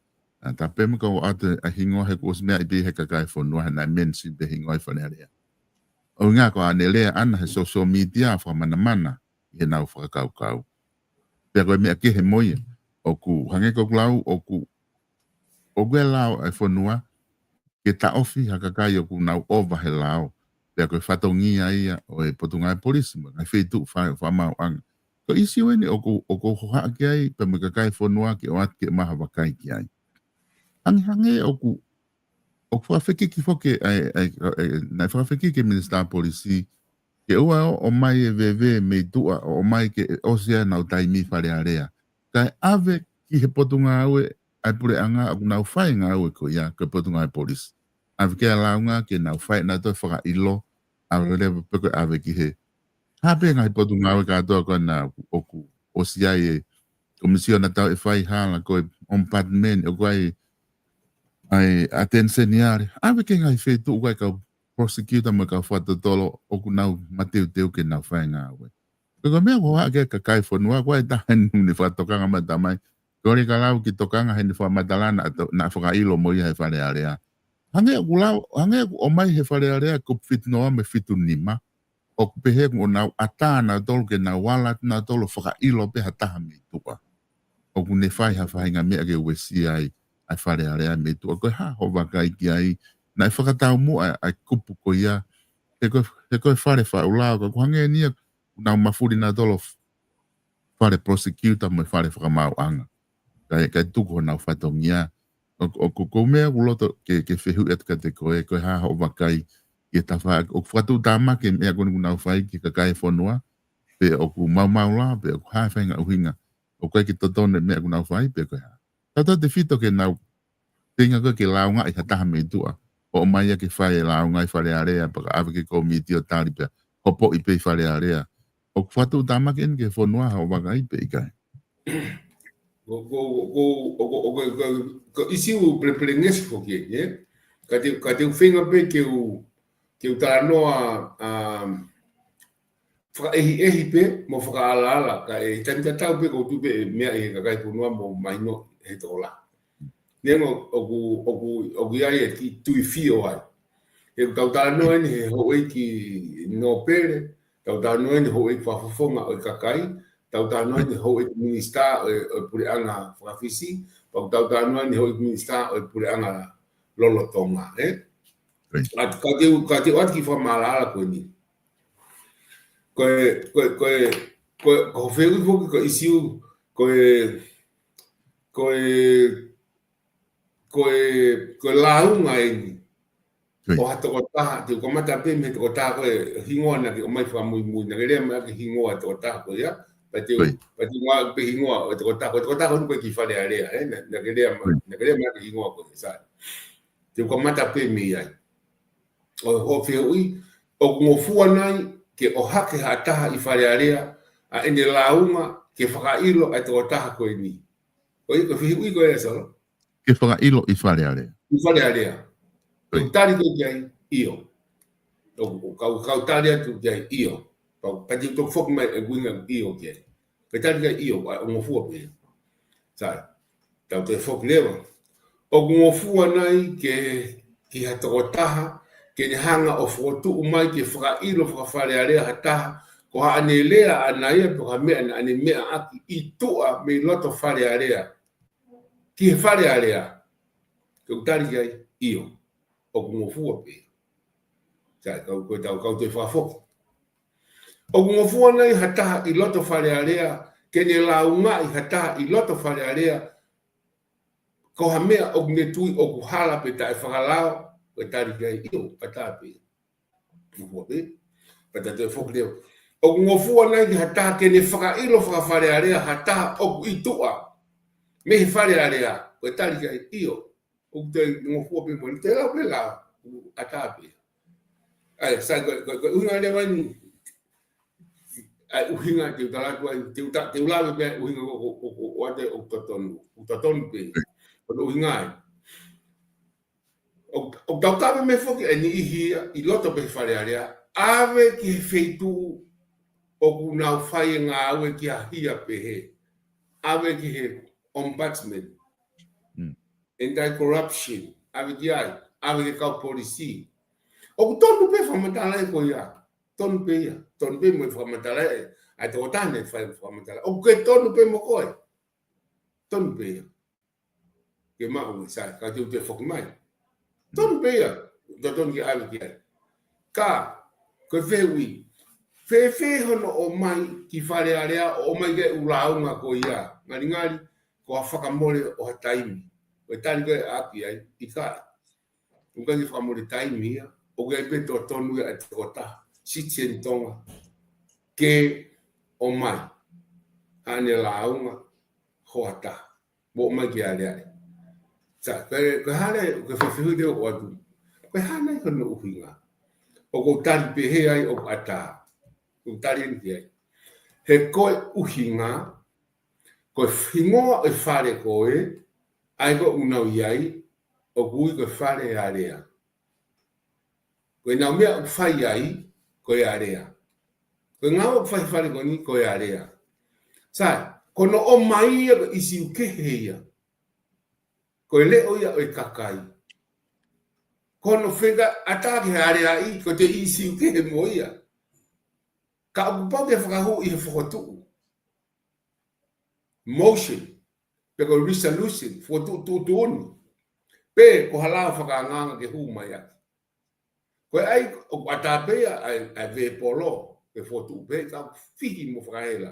ʻA, tā pē mo ka ʻoatu ʻa e hingoa he kuo ʻosi meaʻi pē he kakai e fonua he naʻe mention pē hingoa ʻi Fale Alea. ʻUhinga ko ʻene lea ʻana he social media fakamanamana ʻi heʻenau fakakaukau. Pea ko e meʻa kehe mo ia, ʻoku hangē ko ʻeku lau, ʻoku, ʻoku ʻi ai e lao ʻa e fonua ke taʻofi ha kakai ʻoku nau ʻova he lao. Pea ko e fatongia ia ʻo e Potungāue Polisi mo e ngaahi feituʻu fa-, fakamaauʻanga. Ko e ʻisiū eni ʻoku, ʻoku ou hohaʻa ki ai, pea mo e kakai e fonua ke ʻoatu ke maʻu ha vakai ki ai. Hangehangē ʻoku, ʻoku fakafekiki foki, ʻa e, ʻa e, ʻa e, naʻe fakafekiki e Minisitā Polisi, ke ʻoua ʻe ʻomai e veve mei tuʻa, ʻo ʻomai ke ʻosi ʻenau taimi Fale Alea. Kae ʻave ki he Potungāue ʻa e Puleʻanga ʻoku nau fai e ngāue ko ia, ko e Potungāue Polisi. ʻAve ki ai e lāunga ke nau fai ʻenau toe fakaʻilo, ʻave leva pe ko e ʻave ki he. Hā pē ngaahi potungāue kātoa ko ena ʻoku, ʻoku ʻosi ʻi ai e Komisiona Tauʻi Faihala, ko e Ombudsman, ʻoku ʻi ai ʻa e Attorney General. ʻAve ki he ngaahi feituʻu ʻoku ʻi ai e kau prosecutor mo e kau fakatotolo ʻoku nau mateuteu ke nau fai e ngāue. Ko e meʻa ʻoku ou hohaʻa ki ai e kakai e fonua, ko e taha eni naʻe fakatokanga mai e tamai. Ko e lea ka lau ki he tokanga heʻene fakamatala naʻa to-, naʻa fakaʻilo mo ia he Fale Alea. Hangē ʻoku lau, hangē ʻoku ʻomai he Fale Alea ko e fitu noa mo e fitu nima. ʻOku pehē ʻoku nau ʻatā nautolu ke nau ala atu nautolu ʻo fakaʻilo pē ha taha mei tuʻa. ʻOku ne fai ha faʻahinga meʻa ke uesia ai ʻa e Fale Alea mei tuʻa. Ko e hā hoʻo vakai ki ai, naʻe fakataumuʻa ʻa e kupu ko ia, he ko e, he ko e fale faʻu lao, ka ʻoku hangē eni ia ʻoku nau mafuli nautolu ʻo f-, fale prosecutor mo e fale fakamaauʻanga. Kae, kae tuku honau fatongia. ʻO, ʻoku, ko e meʻa ʻoku ou loto ke, ke fehuʻi atu kiate koe, ko e hā hoʻo vakai ki he tafaʻaki ʻoku fakatuʻutāmaki e meʻa ko eni ʻoku nau fai ki he kakai e fonua, pe ʻoku maumau lao, pe ʻoku hā e faʻahinga ʻuhinga, ʻoku ʻikai ke totonu e meʻa ʻoku nau fai, pe ko e hā. Tautautefito ki heʻenau feinga ko ē ke lāungaʻi ha taha mei tuʻa, ʻo ʻomai ia ke fai e lāunga ʻi Fale Alea, pea ka ʻave ki he kōmiti ʻo tali pea hopoʻi pē ʻi Fale Alea. ʻOku fakatuʻutāmaki eni ki he fonua hoʻo vakai pe ʻikai? Ko, ko, ko, ko, ko, ko, ko, ko e ʻisiū pelepelengesi foki eni, ē? Ka te, ka te u feinga pē ke u, ke u talanoa, um, fakaʻehiʻehi pē mo fakaʻalaʻala, kae taimi tatau pē ʻoku ou tui pē ʻe meaʻi ʻe he kakai e fonua mo mahino ʻe he tokolahi. Neongo ʻoku, ʻoku, ʻoku ʻi ai e kiʻi tui fio ai. He ʻoku tau talanoa eni he houʻeiki nōpele, tau talanoa eni he houʻeiki fakafofonga ʻo e kakai, tau talanoa eni he houʻeiki minisitā ʻo e, ʻo e puleʻanga faka-Fisi, pea ʻoku tau talanoa eni he houʻeiki minisitā ʻo e puleʻanga lolotonga, ē? Right. Ka, ka te u, ka te u ʻoatu e kiʻi fakamaʻalaʻala ko eni. Ko e, ko e, ko e, ko e, ko hoʻo fehuʻi foki ko e ʻisiū, ko e, ko e, ko e, ko e lāunga eni. Right. ʻO ha tokotaha, te u kamata pē mei he tokotaha ko e hingoa naʻa ke ʻomai fakamuimui, naʻa ke lea mai ki he hingoa e tokotaha ko ia, pea te u, right, pea te u ʻomai pē hingoa ʻo e tokotaha, ko e tokotaha ko eni ko e ki Fale Alea, ē, naʻa, naʻa ke lea mai, right, naʻa ke lea mai ki he hingoa ko ia, sai. Te u kamata pē mei ai. ʻO, hoʻo fehuʻi, ʻoku ngofua nai ke ʻohake ha taha ʻi Fale Alea, ʻa ʻene lāunga ke fakaʻilo ʻa e tokotaha ko eni. Ko e, ko e fehuʻi ko ia, Solo? Ke fakaʻilo ʻi Fale Alea. ʻI Fale Alea. Ko ia. Te u tali koe ki ai, ʻio. ʻO, ʻo kau, kau tali atu ki ai, ʻio. Pea, pea te u toki foki mai e ʻuhinga ʻio ki ai. Ke tali ki ai, ʻio, ʻa, ʻoku ngofua pē. Sai, tau toe foki leva. ʻOku ngofua nai ke, ki ha tokotaha, ke ne hanga ʻo fokotuʻu mai ke fakaʻilo faka-Fale Alea ha taha, ko haʻane lea ʻana ia pe ko ha meʻa naʻa ne meʻa ʻaki ʻi tuʻa mei loto Fale Alea ki he Fale Alea. Ke u tali ki ai, ʻio. ʻOku ngofua pē. Sai, kau, ko e tau, kau toe fakafoki. ʻOku ngofua nai ha taha ʻi loto Fale Alea, ke ne lāungaʻi ha taha ʻi loto Fale Alea, Ko ha meʻa ʻoku ne tui ʻoku hala pe taʻefakalao, ko e tali ki ai, ʻio, ʻatā pē. Ngofua pē. Pea ta toe foki leva. ʻOku ngofua nai ki ha taha ke ne fakaʻilo fakafalealea ha taha ʻoku ʻi tuʻa mei he Fale Alea, ko e tali ki ai, ʻio. ʻOku toe ngofua pē mo ʻene toe lau pē lau, ʻatā pē. ʻAi, sai, ko, ko, ko e ʻuhinga leva eni. ʻAi, ʻuhinga, te u tala atu ai, te u ta-, te u lave pē ʻuhinga ko, ko, ko, ko, ʻoku totonu, ʻoku totonu pē. Ko e ʻuhinga ai. ʻO, ʻoku tau kave mai foki e niʻihi ia ʻi loto pē he Fale Alea, ʻave ki he feituʻu ʻoku nau fai e ngāue ki ha hia pehē. ʻAve ki he Ombudsman. Mm. Anti-corruption, ʻave ki ai, ʻave ki he kau polisi. ʻOku tonu pē fakamatala ia ko ia. Tonu pē ia. Tonu pē mo e fakamatala ia. ʻAi tō tane fai fakamatala. ʻOku ke tonu pē mo koe. Tonu pē ia. Ke maʻu e sai, ka te u toe foki mai. Tonu pē ia, totonu ke ʻave ki ai. Ka, ko e fehuʻi, fēfē hono ʻomai ki Fale Alea, ʻomai ki he ʻū lāunga ko ia. Ngalingali, ko ha fakamole ʻo ha taimi. Ko e tali ko ē ʻaki ai, ʻikai. ʻOku ʻikai ke fakamole taimi ia, ʻoku ʻi ai pē totonu ia ʻa e tokotaha, citizen Tonga, ke ʻomai haʻane lāunga hoʻatā, mo ʻomai ki Alea. Sa, ko e, ko e hā nai, ko e fefehu te o atu. Ko e hā nai hono ʻuhinga. ʻOku ou tali pehē ai ʻoku ʻatā. ʻOku tali eni ki ai. He ko e ʻuhinga, ko e hingoa e fale ko ē, ʻa ē ko ē ʻoku nau ʻi ai, ʻoku ui ko e Fale Alea. Ko e ngaahi meʻa ʻoku fai ai, ko e Alea. Ko e ngaahi ʻoku fai fale ko eni, ko e Alea. Sai, ko hono ʻomai ia ko e ʻīsiu kehe ia. Ko e leʻo ia ʻo e kakai. Ko hono feinga ʻatā ki he Alea ʻi, ko e ʻīsiu kehe mo ia. Ka ʻoku pau ke fakahū ʻi he fokotuʻu. Motion, pe ko e resolution, fokotuʻu tuʻutuʻuni. Pe ko ha lao fakaangaanga ke hū mai ʻaki. Ko e ʻai, ʻoku ʻatā pē ia, ʻai, ʻai vepolo, ke fokotuʻu pē, ka fihi mo fakahela.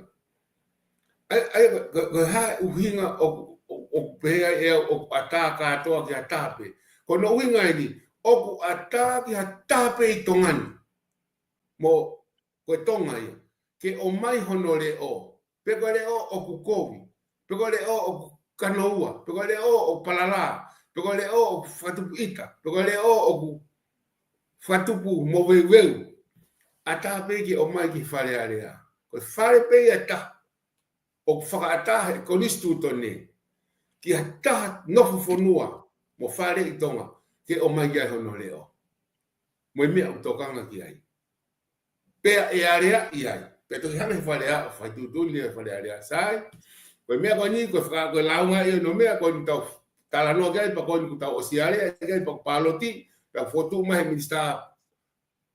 ʻAi, ʻai, ko, ko e hā e ʻuhinga ʻoku, ʻoku, ʻoku pehē ai ʻe au ʻoku ʻatā kātoa ki ha taha pē. Ko hono ʻuhinga eni, ʻoku ʻatā ki ha taha pē ʻi Tonga ni. Mo, ko e Tonga ia. Ke ʻomai hono leʻo. Pe ko e leʻo ʻoku kovi. Pe ko e leʻo ʻoku kanoua. Pe ko e leʻo ʻoku palalā. Pe ko e leʻo ʻoku fakatupu ʻita. Pe ko e leʻo ʻoku fakatupu moveuveu. ʻAtā pē ke ʻomai ki Fale Alea. Ko e fale pē ia ʻe taha ʻoku fakaʻatā he konisitūtone ki ha taha nofo fonua mo fale ʻi Tonga ke ʻomai ki ai hono leʻo. Mo e meʻa ʻoku tokanga ki ai. Pea ʻe aleaʻi ai. Pea toki hanga he Fale Alea, fai tuʻutuʻuni leva Fale Alea. Sai, ko e meʻa ko eni, ko e faka-, ko e lāunga ia hono meʻa, ko eni tau talanoa ki ai, pea ko eni kuo tau ʻosi alea ki ai, pea kuo paloti, pea fokotuʻu mai he minisitā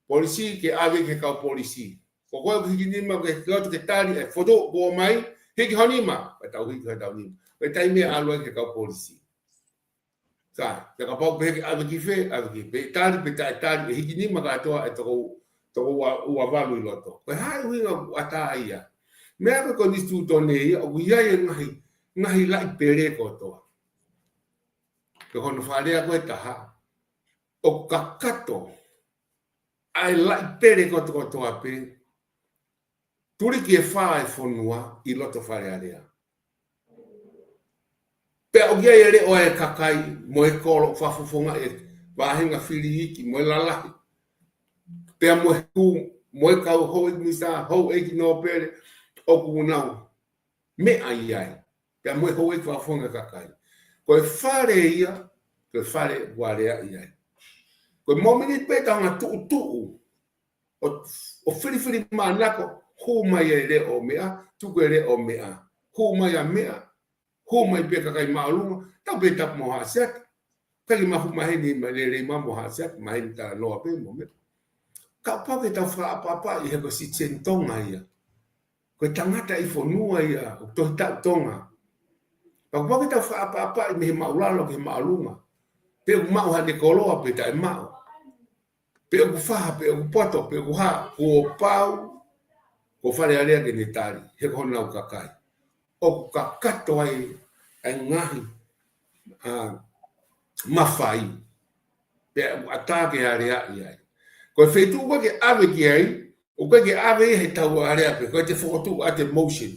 polisi ke ʻave ki he kau polisi. Ko koe ʻoku hiki nima ke, ke ʻoatu ke tali e fokotuʻu kuo ʻomai, hiki ho nima, pea tau hiki hotau nima. Ko e taimi ia ʻalu ai ki he kau polisi. Sai, pea kapau pē ke ʻave ki fē, ʻave ki fē, tali pe taʻetali, ʻe hiki nima kātoa e toko, toko ua, ua valu ʻi loto. Ko e hā e ʻuhinga ʻoku ʻatā ia. Meʻa ko e konisitūtone ia, ʻoku ʻi ai e ngaahi, ngaahi laʻi pele kotoa. Pe ko hono fakalea ko e taha, ʻoku kakato ʻa e laʻi pele kotokotoa pē, tuliki e fā e fonua ʻi loto Fale Alea. Pea ʻoku ʻi ai e leʻo ʻa e kakai mo e kolo fakafofonga e vāhenga fili iiki mo e lalahi. Pea mo e hū, mo e kau houʻeiki minisitā, houʻeiki nōpele, ʻoku nau meʻa ʻi ai. Pea mo e houʻeiki fakafofonga kakai. Ko e fale ia, ko e fale ʻoku aleaʻi ai. Ko e mōmeniti pē tau hanga tuʻutuʻu ʻo, ʻo filifili manako, hū mai e leʻo ʻo meʻa, tuku e leʻo ʻo meʻa, hū mai ʻa meʻa, hū mai pē kakai māʻolunga, tau pē tapu mo Haʻasiata. Kae ke mafu maheni, ma lelei ma mo Haʻasiata, maheni talanoa pē mo meʻa. Ka ʻoku pau ke tau fakaʻapaʻapaʻi he ko e citizen Tonga ia. Ko e tangata ʻi fonua ia, ʻoku tohi taʻu Tonga. Ka ʻoku pau ke tau fakaʻapaʻapaʻi mei he māʻulalo ki he māʻolunga. Pe ʻoku maʻu haʻane koloa pe taʻemaʻu. Pe ʻoku faha, pe ʻoku poto, pe ʻoku hā, kuo pau, ko Fale Alea ke ne tali, he ko honau kakai. ʻOku kakato ai, ʻa e ngaahi ʻa, mafai. Pea ʻatā ke aleaʻi ai. Ko e feituʻu ʻoku ʻikai ke ʻave ki ai, ʻoku ʻikai ke ʻave ia he tau alea pē, ko e te fokotuʻu ʻa e motion.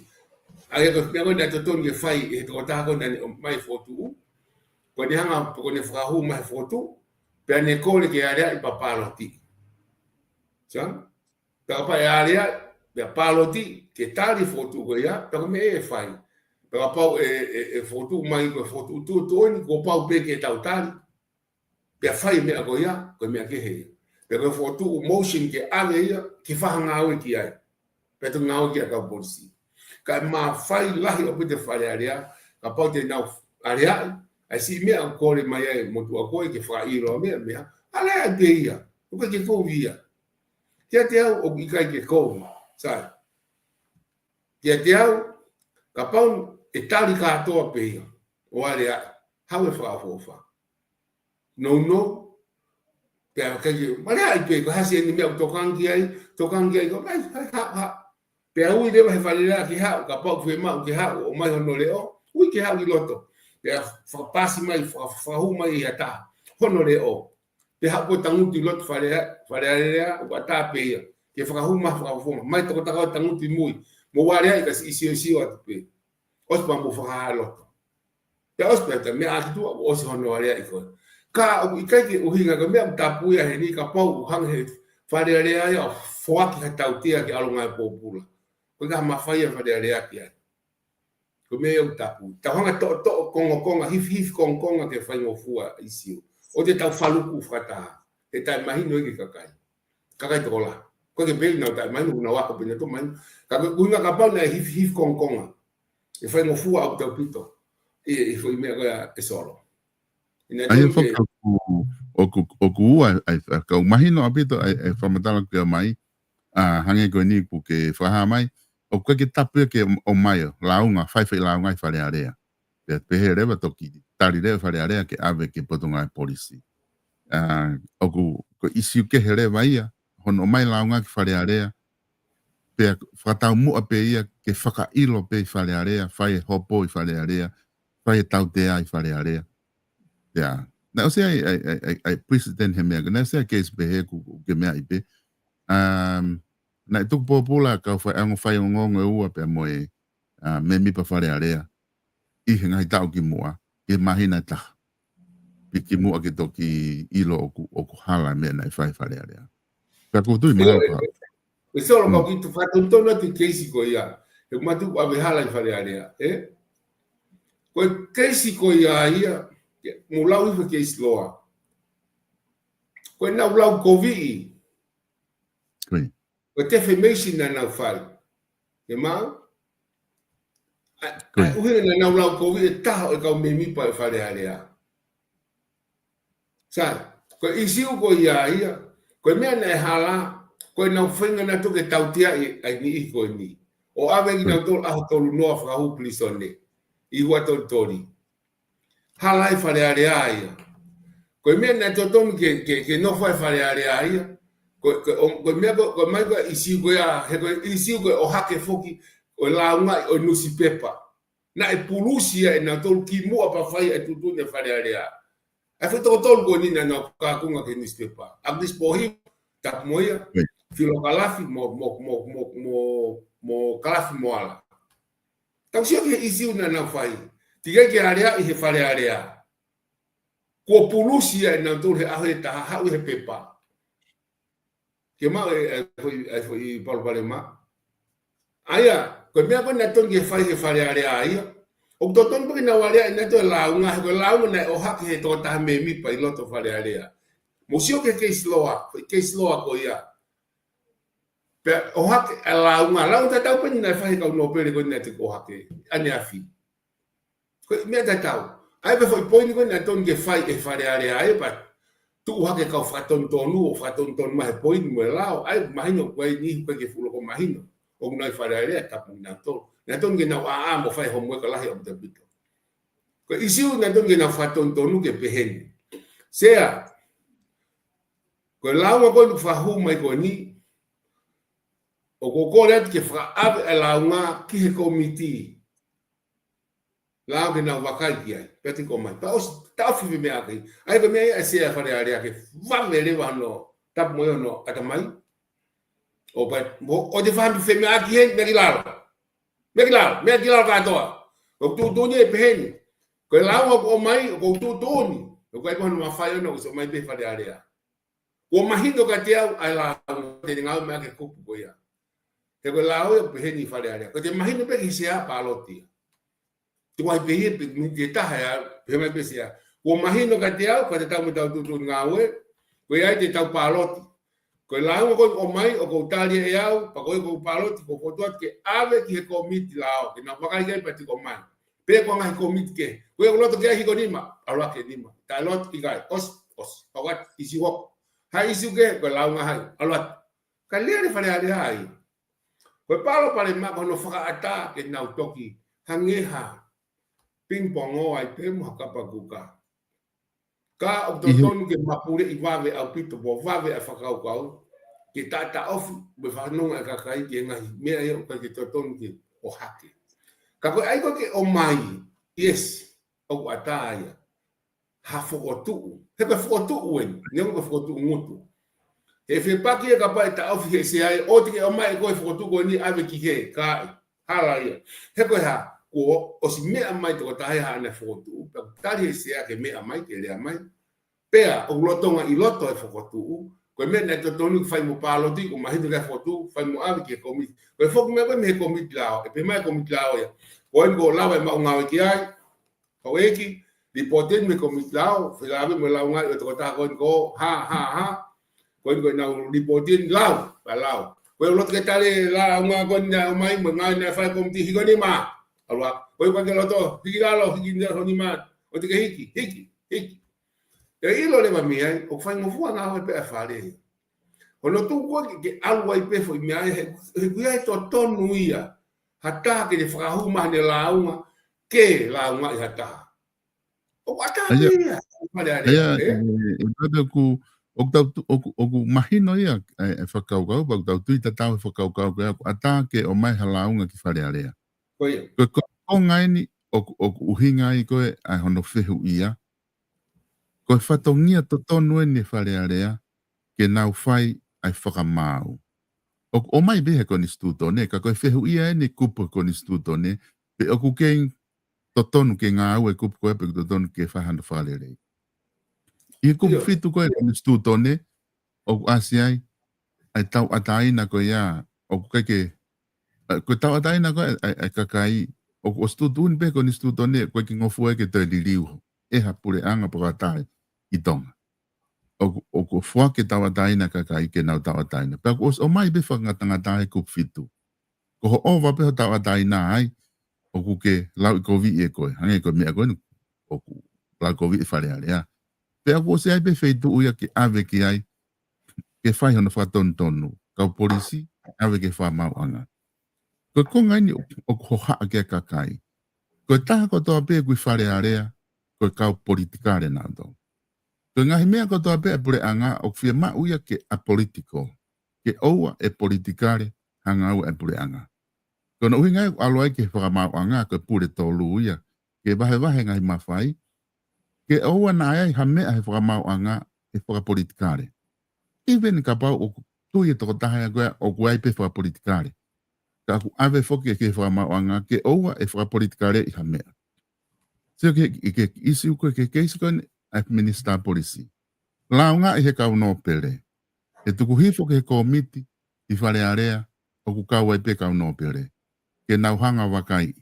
ʻA ia ko e meʻa ko ē naʻe totonu ke fai ʻe he tokotaha ko ē naʻa ne ʻomai fokotuʻu. Ko ʻene hanga, ko ʻene fakahū mai he fokotuʻu, pea ne kole ke aleaʻi pea pāloti. Sa? Pea kapau ʻe aleaʻi, pea pāloti, ke tali fokotuʻu ko ia, pea ko e meʻa ʻe fai. Pea kapau ʻe, ʻe, ʻe fokotuʻu mai ko e fokotuʻu tuʻutuʻuni, kuo pau pē ke tau tali. Pea fai meʻa ko ia, ko e meʻa kehe ia. Pea ko e fokotuʻu motion ke ʻave ia, ke fakangāue ki ai. Pea toki ngāue ki ai kau polisi. Ka ʻe mafai lahi ʻaupito e Fale Alea, kapau te nau aleaʻi, ʻa e siʻi meʻa ʻoku kole mai ai motuʻa ko ē ke fakaʻilo meʻa, meʻa, aleaʻi pē ia. ʻOku ʻikai ke kovi ia. Kiate au, ʻoku ʻikai ke kovi. Sai. Kiate au, kapau ʻe tali kātoa pē ia. ʻO aleaʻi, haʻu e fakaʻofoʻofa. No, no. Pea ʻikai ke, aleaʻi pē, ko e hā siʻene meʻa ʻoku tokanga ki ai, tokanga ki ai, ko, ai, ai, ha, ha. Pea ui leva he Fale Alea ke haʻu, kapau fiemaʻu ke haʻu, ʻomai hono leʻo, ui ke haʻu ʻi loto. Pea fakapasi mai, faka-, fakahū mai ʻe ha taha hono leʻo. Pea haʻu ko e tangutu ʻi loto Fale, Fale Alea, ʻoku ʻatā pē ia. Ke fakahū mai, fakahū mai, tokotaha ko ē tangutu ʻi mui. Mou aleaʻi ka siʻi siosio atu pē. ʻOsi pea mou fakahā loto. Pea ʻosi pea ta meʻa ʻaki tuʻa, ʻosi hono aleaʻi ko ē. Ka ʻoku ʻikai ke ʻuhinga, ko e meʻa ʻoku tapu ia heni, kapau ʻoku hanga he Fale Alea ia ʻo foaki ha tautea ki he ʻalunga e pōpula. Ko e ka mafai ʻa e Fale Alea ki ai. Ko e meʻa ia ʻoku tapu. Tau hanga toʻotoʻo kongokonga, hifihifi kongokonga ke faingofua ʻa e ʻīsiu. ʻOua te tau faluku fakataha. He taʻemahino ia ki he kakai. Kakai tokolahi. Ko e ke peli nau taʻemahino, nau ako pē nautolu mahino. Ka ko e ʻuhinga kapau naʻe hifihifi kongokonga. ʻE faingofua ʻaupito. ʻI, ʻi he foʻi meʻa ko ia ʻe Solo. ʻIna ʻA ia tonu ke foki ʻoku, ʻoku, ʻoku ua, ʻa e, ʻa e kau mahino ʻaupito, ʻa e, ʻa e fakamatala ʻoku ʻomai, ʻa, hangē ko eni ʻoku ke fakahā mai, ʻoku ʻikai ke tapu ia ke ʻomai ʻo lāunga, fai foʻi lāunga ʻi Fale Alea. Pea pehē leva toki, tali leva Fale Alea ke ʻave ki he Potungāue Polisi. ʻA, ʻoku, ko e ʻīsiu kehe leva ia, hono ʻomai lāunga ki Fale Alea, pea fakataumuʻa pē ia ke fakaʻilo pē ʻi Fale Alea, fai e hopo ʻi Fale Alea, fai e tautea ʻi Fale Alea. Pea, naʻe ʻosi ʻa e, ʻa e, ʻa e, ʻa e precedent he meʻa, naʻe ʻosi ʻa e case pehē ʻoku, ʻoku ke meaʻi pē. Um, naʻe tuku pōpula kau fai, ʻa e ongo faiongoongo ʻe ua pea mo e, ʻa, mēmipa Fale Alea. ʻI he ngaahi taʻu kimuʻa, ʻi he māhina ʻe taha. Pea kimuʻa ke toki ʻilo ʻoku, ʻoku hala e meʻa naʻe fai ʻi Fale Alea. Pea ʻoku ou tui mahalo ʻIo, ka ʻe, ʻe Solo, Mm. kau kiʻi fakatonutonu atu e keisi ko ia. He ʻoku mātuʻaki ʻave hala ʻi Fale Alea, ē? Ko e keisi ko ia ia, ke, mou lau hifo e case law. Ko ʻenau lau koviʻi. Ko ia. Ko e defamation naʻa nau fai. Ke mau? ʻA, Ko ia. ʻa e ʻuhinga naʻa nau lau koviʻi e taha ʻo e kau mēmipa ʻo e Fale Alea. Sai, ko e ʻīsiu ko ia ia, ko e meʻa naʻe hala, ko ʻenau feinga nautolu ke tauteaʻi ʻa e niʻihi ko eni. ʻO ʻave kinautolu ʻaho tolu noa fakahū pilīsone, ʻi Huʻatolitoli. Hala ʻi Fale Alea ia. Ko e meʻa naʻe totonu ke, ke, ke nofo ai Fale Alea ia. Ko, ko, ʻo, ko e meʻa ko, ko e mai ko e ʻīsiu ko ia, he ko e ʻīsiu ko e ʻohake foki, ʻo e lāungaʻi ʻo e nusipepa. Naʻe pulusi ia ʻe nautolu kimuʻa pea fai e tuʻutuʻuni ʻa Fale Alea. ʻA e foʻi toko tolu ko eni naʻa nau kaunga ki he nusipepa. Agnes Pohi, tapu mo ia, Right. Filo Kalafi, mo, mo, mo Kalafi Moala. Tau sio ki he ʻīsiu naʻa nau fai. Teʻeki ke aleaʻi he Fale Alea. Kuo pulusi ia ʻe nautolu he ʻaho ʻe taha haʻu he pepa. Ke maʻu e, e foʻi, e foʻi palopalema. ʻA ia, ko e meʻa ko ē naʻe totonu ke fai he Fale Alea ia. ʻOku totonu pē ke nau aleaʻi nautolu e lāunga, he ko e lāunga naʻe ʻohake he tokotaha mēmipa ʻi loto Fale Alea. Mou sio ki he case law, foʻi case law ko ia. Pea ʻohake e lāunga, lāunga tatau pē naʻe fai he kau nōpele ko ē naʻe toki ʻohake, ʻaneafi. Ko e meʻa tatau. ʻA ia pē foʻi poini ko ē naʻe totonu ke fai ʻe Fale Alea ia pea tuʻu hake kau fakatonutonu, ʻo fakatonutonu mai he poini mo e lao, ʻa ia mahino ko e niʻihi ʻoku ʻikai ke fuʻu loko mahino. ʻOku nau ʻi Fale Alea, tapu mo kinautolu. Naʻe totonu ke nau ʻā mo fai homework lahi ʻaupito. Ko e ʻīsiu naʻe totonu ke nau fakatonutonu ke pehē ni. Sea, ko e lāunga ko ē naʻe fakahū mai ko eni, ʻoku ou kole atu ke fakaʻave e lāunga ki he kōmiti. lao ke nau vakai ki ai, pea te ke ʻomai. Pea ʻosi taʻofi femeʻaʻaki. ʻA ia ko e meʻa ia ʻa e sea Fale Alea ke vave leva hono tapu mo hono ʻatamai. ʻO pea, mo, ʻoua te fai ha femeʻaʻaki heni, meʻa ki lalo. Meʻa ki lalo, meʻa ki lalo kātoa. ʻOku tuʻutuʻuni ʻe pehē ni. Ko e lao ʻoku ʻomai, ʻoku tuʻutuʻuni. ʻOku ʻikai ko hono mafai ʻona ʻoku ʻomai pē Fale Alea. Kuo mahino kiate au ʻa e lao, te ne ngāue mai ki he kupu ko ia. He ko e lao ia ʻoku pehē ni Fale Alea. Ko e te mahino pē ki he sea pāloti ia. Te kuo ʻai pē ia, pē, mui ke taha ia, pehē mai pē sea. Kuo mahino kiate au, ka te tau mo tau tuʻutuʻuni ngāue, ko ia ai te tau pāloti. Ko e lao ko ē ʻoku ʻomai, ʻoku ou tali ʻe au, pea ko ia ʻoku ou pāloti, ʻoku ou fokotuʻu atu ke ʻave ki he kōmiti lao, ke nau vakai ki ai pea te ke ʻomai. Pe ko e ngaahi kōmiti kehe. Ko ia ʻoku loto ke ʻai hiko nima, ʻalu hake nima. Taʻe loto ʻikai, ʻosi, ʻosi, ʻalu atu, ʻisi hoko. Ha ʻisi kehe, ko e lao ngaahi, ʻalu atu. Ka lele Fale Alea ai. Ko e palopalema ko hono fakaʻatā ke nau toki hangē ha ping-pong ai pē mo ha kapa kuka. Ka ʻoku ʻIo. totonu ke mapuleʻi vave ʻaupito, mo vave ʻa e fakakaukau, ke taʻataʻofi, mo e fanongo ʻa e kakai ki he ngaahi meʻa ia ʻoku ʻikai ke totonu ke ʻohake. Ka ko e ʻai ko ē ke ʻomai, yes, ʻoku ʻatā ia. Ha fokotuʻu. He ko e fokotuʻu eni, neongo ko e fokotuʻu ngutu. He fepaki ia kapau ʻe taʻofi he sea ia, ʻoua te ke ʻomai ʻe koe e fokotuʻu ko eni ʻave ki he, ka ʻe, hala ia. He ko e hā, kuo ʻosi meʻa mai tokotaha ia haʻane fokotuʻu, pea tali he sea ke meʻa mai, ke lea mai. Pea, ʻoku lolotonga ʻi loto e fokotuʻu, ko e meʻa naʻe totonu ke fai mo pāloti, ʻoku mahino ki he fokotuʻu, fai mo ʻave ki he kōmiti. Ko e foki mai ko ē mei he kōmiti lao, ʻe pehē mai kōmiti lao ia. Ko eni kuo lava e maʻu ngāue ki ai, Houʻeiki, lipooti eni mei he kōmiti lao, felāveʻi mo e lao ngāue ʻo e tokotaha ko eni ko, ha, ha, ha. Ko eni ko ʻenau lipooti eni lao, pea lao. Ko e loto ke tali lao ngāue ko eni naʻe ʻomai, mo e ngāue naʻe fai kōmiti hiko nima. ʻAlu hake. Ko e ʻikai ke loto, hiki lalo, hiki nima, ho nima, ʻoua te ke hiki, hiki, hiki. ʻE ʻilo leva mei ai, ʻoku faingofua ngāue pē ʻa e Fale. Hono tuku ko ē ke, ke ʻalu ai pē foʻi meʻa, he, he ʻoku ʻi ai e totonu ia. Ha taha ke ne fakahū mai haʻane lāunga, ke lāungaʻi ha taha. ʻOku ʻatā ʻIo. pē ia, Fale Alea, ʻIo, ē? ʻe, ʻe, ʻe, ʻoku, ʻoku tau tu-, ʻoku, ʻoku mahino ia, ʻe, ʻe fakakaukau, pea ʻoku tau tui tatau he fakakaukau ko ia, ʻoku ʻatā ke ʻomai ha lāunga ki Fale Alea. Ko ia. Ko, ko, ko e konga eni, ʻoku, ʻoku ʻuhinga ai ko ē, ʻa hono fehuʻia. Ko e fatongia totonu eni e Fale Alea, ke nau fai ʻa e fakamaau. ʻOku ʻomai pē he konisitūtone, ka ko e fehuʻia eni kupu konisitūtone, pe ʻoku kei totonu ke ngāue kupu ko ē, pe ʻoku totonu ke fai hano fakalelei. ʻI he kupu ʻIo. fitu ko ē konisitūtone, ʻoku ʻasi ai, ʻa e tauʻatāina ko ia, ʻoku ʻikai ke, ʻa, ko e tauʻatāina ko ē, ʻa, ʻa e kakai, ʻoku ʻosi tuʻutuʻuni pē konisitūtone, ʻoku ʻikai ke ngofua ke toe liliu, ʻe ha puleʻanga pe ko ha taha ʻi Tonga. ʻOku, ʻoku foaki e tauʻatāina kakai ke nau tauʻatāina. Pea ʻoku ʻosi ʻomai pē fakangatangata he kupu fitu. Ko hoʻo ʻova pē ho tauʻatāina ai, ʻoku ke lauʻikoviʻi ʻe koe. Hangē ko e meʻa ko eni, ʻoku lauʻikoviʻi e Fale Alea. Pea ʻoku ʻosi ʻi ai pē feituʻu ia ke ʻave ki ai, ke fai hono fakatonutonu. Kau polisi, ʻave ki he fakamaauʻanga. Ko e konga eni ʻoku, ʻoku hohaʻa ki ai e kakai. Ko e taha kotoa pē ʻoku ʻi Fale Alea, ko e kau politikale nautolu. Ko e ngaahi meʻa kotoa pē ʻa e puleʻanga ʻoku fiemaʻu ia ke ʻapolitiko, ke ʻoua ʻe politikale ha ngāue ʻa e puleʻanga. Ko hono ʻuhinga ia ʻoku ʻalu ai ki he fakamaauʻanga, ko e pule tolu ia, ke vahevahe ngaahi mafai, ke ʻoua naʻa ʻi ai ha meʻa he fakamaauʻanga ʻe fakapolitikale. Even kapau ʻoku tui e tokotaha ia ko ē ʻoku ʻi ai pē fakapolitikale. Ka ʻoku ʻave foki ki he fakamaauʻanga ke ʻoua ʻe fakapolitikaleʻi ha meʻa. Sio ki he, ki he ʻisiū ko ē, ki he keisi ko eni ʻa e minisitā polisi. Lāungaʻi he kau nōpele. ʻE tuku hifo ki he kōmiti ʻi Fale Alea ʻoku kau ai pē kau nōpele. Ke nau hanga vakai.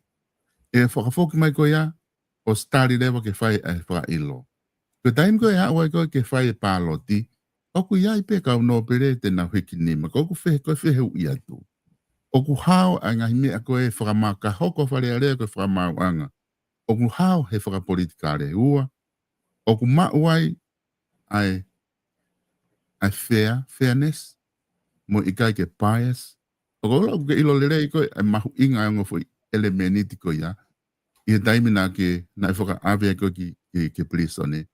ʻE fakafoki mai ko ia, ʻosi tali leva ke fai ʻa e fakaʻilo. Ko e taimi ko ē ʻe aʻu ai ko ē ke fai e pāloti, ʻoku ʻi ai pē kau nōpele te nau hiki nima, ka ʻoku fehe-, ko e fehuʻi atu. ʻOku hao ʻa e ngaahi meʻa ko ē fakamā-, ka hoko Fale Alea ko e fakamaauʻanga. ʻOku hao he fakapolitikale. Ua, ʻoku maʻu ai ʻa e, ʻa e fair, fairness, mo e ʻikai ke bias. ʻOku ou ʻilo, ʻoku ke ʻilo lelei ko ē ʻa e mahuʻinga ʻa e ongo foʻi ʻelemēniti ko ia, ʻi he taimi naʻa ke, naʻe fakaʻave ai ko ē ki, ki, ki he pilīsone.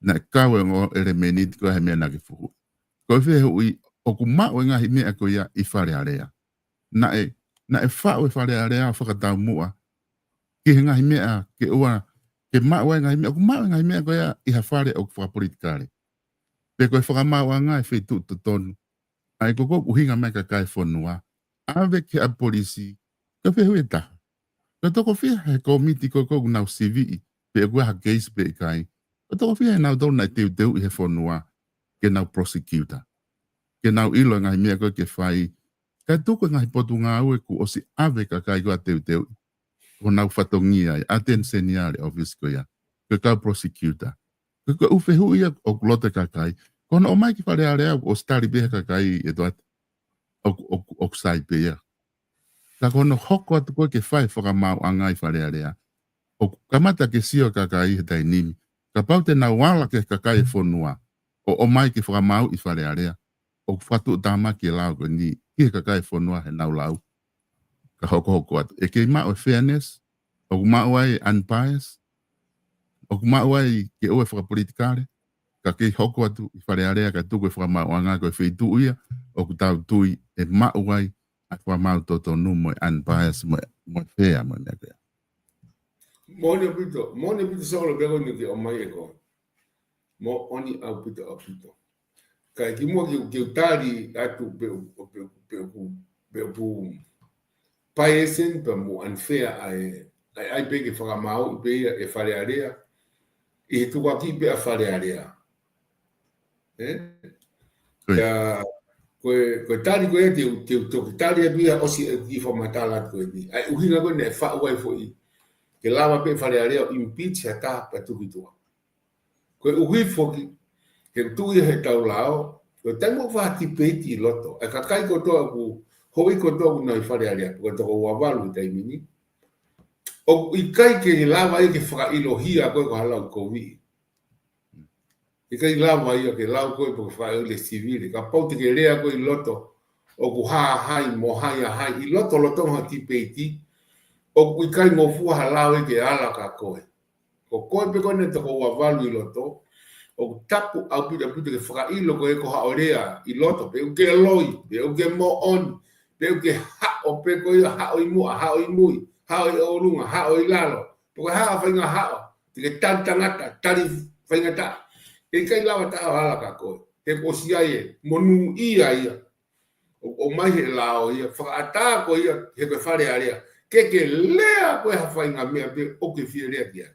Naʻe kau e ongo ʻelemēniti ko ē he meʻa naʻa ke fehuʻi. Ko e fehuʻi, ʻoku maʻu e ngaahi meʻa ko ia ʻi Fale Alea. Naʻe, naʻe faʻu e Fale Alea ʻo fakataumuʻa ki he ngaahi meʻa ke ʻoua ke maʻu ai e ngaahi meʻa, ʻoku maʻu e ngaahi meʻa ko ia ʻi ha fale ʻoku fakapolitikale. Pe ko e fakamaauʻanga e feituʻu totonu. ʻA ia ko ʻeku ʻuhinga mai ki he kakai e fonua, ʻave ki he ʻapi polisi, ko e fehuʻi ʻe taha. Ko e toko fiha he kōmiti ko ē ʻoku nau siviʻi, pe ʻoku ʻi ai ha keisi pe ʻikai. Ko e toko fiha ʻe nautolu naʻe teuteuʻi he fonua ke nau prosecutor. Ke nau ʻilo e ngaahi meʻa ko ē ke fai. Kae tuku e ngaahi potungāue kuo ʻosi ʻave e kakai ko ē ʻo teuteuʻi. Ko honau fatongia ia, ʻa e Attorney General Office ko ia. Ko e kau prosecutor. Ko e, ko e ʻū fehuʻi ia ʻoku loto e kakai. Ko hono ʻomai ki Fale Alea ʻoku ʻosi tali pē ʻe he kakai ʻe toa ʻoku, ʻoku, ʻoku sai pē ia. Ka ko hono hoko atu ko ē ke fai e fakamaauʻanga ʻi Fale Alea, ʻoku kamata ke sio e kakai he taimi ni. Kapau te nau ala ki he kakai e fonua ʻo ʻomai ke fakamaauʻi Fale Alea, ʻoku fakatuʻutāmaki e lao ko eni ki he kakai e fonua heʻenau lau. Ka hokohoko atu. ʻE kei maʻu e fairness, ʻoku maʻu ai e unbiased, ʻoku maʻu ai ke ʻoua ʻe fakapolitikale, ka kei hoko atu ʻi Fale Alea kae tuku e fakamaauʻanga ko e feituʻu ia ʻoku tau tui ʻe maʻu ai ʻa e fakamaau totonu mo e unbiased mo e, mo e fair mo e meʻa ko ia. Moʻoni ʻaupito, moʻoni ʻaupito Solo pea ko eni ke ʻomai ʻe koe. Moʻoni ʻaupito, ʻaupito. Kae kimuʻa ke, ke u tali atu pe ʻoku, pe ʻoku, pe ʻoku, pe ʻoku biased pea mo unfair ʻa e, ʻa e, ʻa e pē ke fakamaauʻi pē ia ʻe Fale Alea, ʻi he tukuakiʻi pē ʻa Fale Alea. ʻE? Ko ia. Ia, ko e, ko e tali ko ia te u, te u toki tali atu ia ʻosi e kiʻi fakamatala atu ko eni. ʻA e ʻuhinga ko ē naʻe faʻu ai foʻi. Ke lava pē Fale Alea ʻo impeach ha taha pea tuku ki tuʻa. Koeʻuhi foki, ke tuʻu ia he tau lao, ko e taimi ʻoku fai ha tipeiti ʻi loto, ʻa e kakai kotoa ʻoku, houʻeiki kotoa ʻoku nau ʻi Fale Alea, ko e toko ua valu he taimi ni. ʻOku ʻikai ke lava ia ke fakaʻilohia koe ko ha lau kovi. ʻIkai lava ia ke lau koe pe ko e fakaʻilo sivile. Kapau te ke lea koe ʻi loto, ʻoku hā hai mo hai ʻa hai, ʻi loto loto ha tipeiti, ʻoku ʻikai ngofua ha lao ia ke ala kia koe. Ko koe pē ko ē naʻe toko ua valu ʻi loto, ʻoku tapu ʻaupito ʻaupito ke fakaʻilo koe ko haʻo lea ʻi loto, pe ʻoku ke loi, pe ʻoku ke moʻoni, pe ʻoku ke haʻo pē ko ia, haʻo ʻi muʻa, haʻo ʻi mui, haʻo ʻi ʻolunga, haʻo ʻi lalo, pe ko e hā ha faʻahinga haʻo, te ke tali tangata, tali faingataʻa. ʻE ʻikai lava taha ʻo ala kia koe. He kuo ʻosi ʻi ai e monūʻia ia. ʻO, ʻomai he lao ia, fakaʻatā koe ia, he ko e Fale Alea. Ke ke lea koe ha faʻahinga meʻa pē ʻoku ke fie lea ki ai.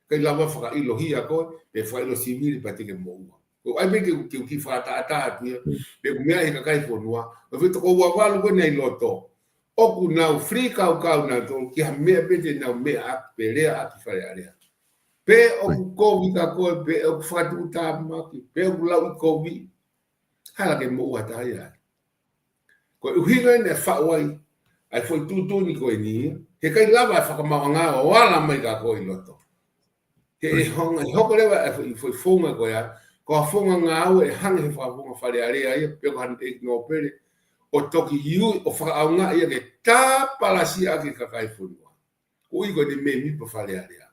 ʻIkai lava fakaʻilohia koe, pe fakaʻilo sivile pea te ke moʻua. Ko e ʻai pē ke, ke, ke fakaʻataʻatā atu ia, pe ʻoku meʻa he kakai fonua, ko e fai toko ua valu ko ē naʻe ʻi loto. ʻOku nau free kaukau nautolu, ki ha meʻa pē te nau meʻa ʻaki, pe lea ʻaki Fale Alea. Pe ʻoku kovi kia koe, pe ʻoku fakatuʻutāmaki, pe ʻoku lauʻikovi. Hala ke moʻua taha ia. Ko e ʻuhinga eni ʻe faʻu ai, ʻa e foʻi tuʻutuʻuni ko eni, he ʻikai lava e fakamaauʻanga ʻo ala mai kia koe ʻi loto. He ʻe honga, ʻe hoko leva e foʻi, foʻi founga ko ia, ko ha founga ngāue ʻe hangē he fakafounga Fale Alea ia, pe ko ha ʻEiki Nōpele, ʻo toki ui, ʻo fakaʻaongaʻi ia ke tāpalasia ʻaki e kakai fonua. Ko e ʻuhi ko eni mēmipa Fale Alea.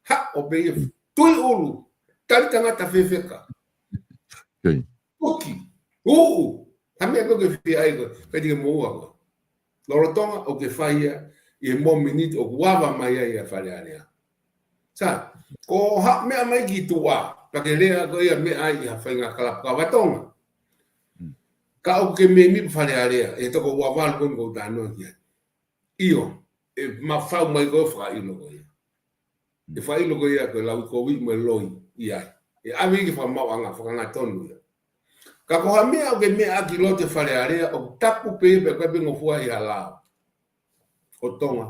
Haʻo pē ia, tui ʻulu, tali tangata fefeka. Tuki, uʻu, ha meʻa ko ē ke fie ʻai koe, ʻikai te ke moʻua koe. Lolotonga ʻoku ke fai ia, ʻi he momeniti ʻoku ava mai ai ʻa Fale Alea. Sai, ko ha meʻa mai ki tuʻa, pea ke lea ko ia meʻa ai ʻi ha faʻahinga kalapu kava Tonga. Ka ʻoku ke mēmipa Fale Alea, ʻe toko ua valu ko eni ʻoku ou talanoa ki ai. ʻIo, ʻe mafao mai ko ē ʻo fakaʻilo ko ia. ʻE fakaʻilo ko ia ko e lauʻikovi mo e loi ʻi ai. ʻE ʻave ia ki he fakamaauʻanga, fakangatonu ia. Ka ko ha meʻa ʻoku ke meʻa ʻaki ʻi loto he Fale Alea, ʻoku tapu pē ia pea ʻikai pē ngofua ʻi ha lao ʻo Tonga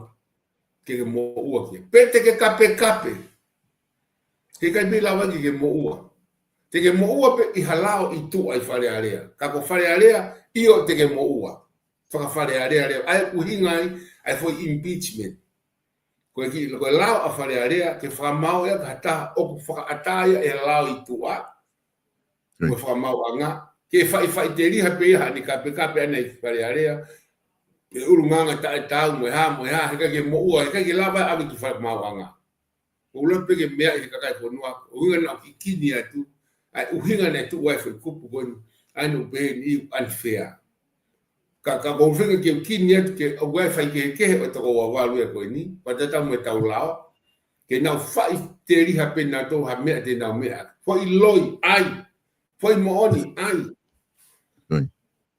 ke ke moʻua ki ai. Pe te ke kapekape. He ʻikai pē lava ke ke moʻua. Te ke moʻua pē ʻi ha lao ʻi tuʻa ʻi Fale Alea. Ka ko Fale Alea, ʻio te ke moʻua. Faka-Fale Alea leva. ʻA e ʻuhinga ia, ʻa e foʻi impeachment. Ko e kiʻi, ko e lao ʻa Fale Alea, ke fakamaau ia ki ha taha ʻoku fakaʻatā ia ʻe he lao ʻi tuʻa. Ko e fakamaauʻanga, ke faʻifaʻiteliha pē ia haʻane kapekape ʻana ʻi Fale Alea. Ke ʻulungaanga taʻetaau, mo e hā, mo e hā, he ʻikai ke moʻua, he ʻikai ke lava ʻave ki fakamaauʻanga. ʻOku ou loto pē ke meaʻi he kakai fonua, ʻuhinga naʻa ku kikini atu, ʻa e ʻuhinga naʻe tuʻu ai e foʻi kupu ko eni, ʻa ia naʻa ku pehē ni unfair. Ka, ka ko u feinga ke u kini atu ke ʻoua ʻe fai kehekehe ʻo e toko ua valu ia ko eni, pea tatau mo e tau lao, ke nau faʻiteliha pē nautolu ha meʻa te nau meʻa. Foʻi loi, ʻai. Foʻi moʻoni, ʻai. ʻIo.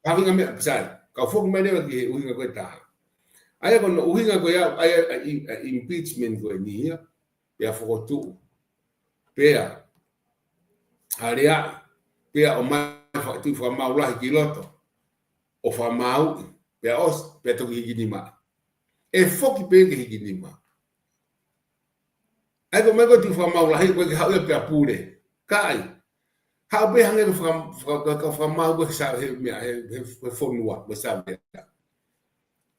Ka ʻuhinga meʻa, sai. Ka u foki mai leva ki he ʻuhinga ko ē ʻe taha. ʻA ia ko hono ʻuhinga ko ia, ʻa ia, ʻa e, ʻa e impeachment ko eni ia, pea fokotuʻu. Pea, aleaʻi, pea ʻomai faʻa-, Tuʻi Fakamaau Lahi ki loto. ʻO fakamaauʻi, pea ʻosi, pea toki hiki nima. ʻE foki pē ke hiki nima. ʻA ia ko e meʻa ko e Tuʻi Fakamaau Lahi, ko e ke haʻu ia pea pule. Ka ʻai. Haʻu pē hangē ko e faka-, faka-, ka, ka fakamaau ko e sa-, he meʻa, he, he, he fonua, ko e Savea.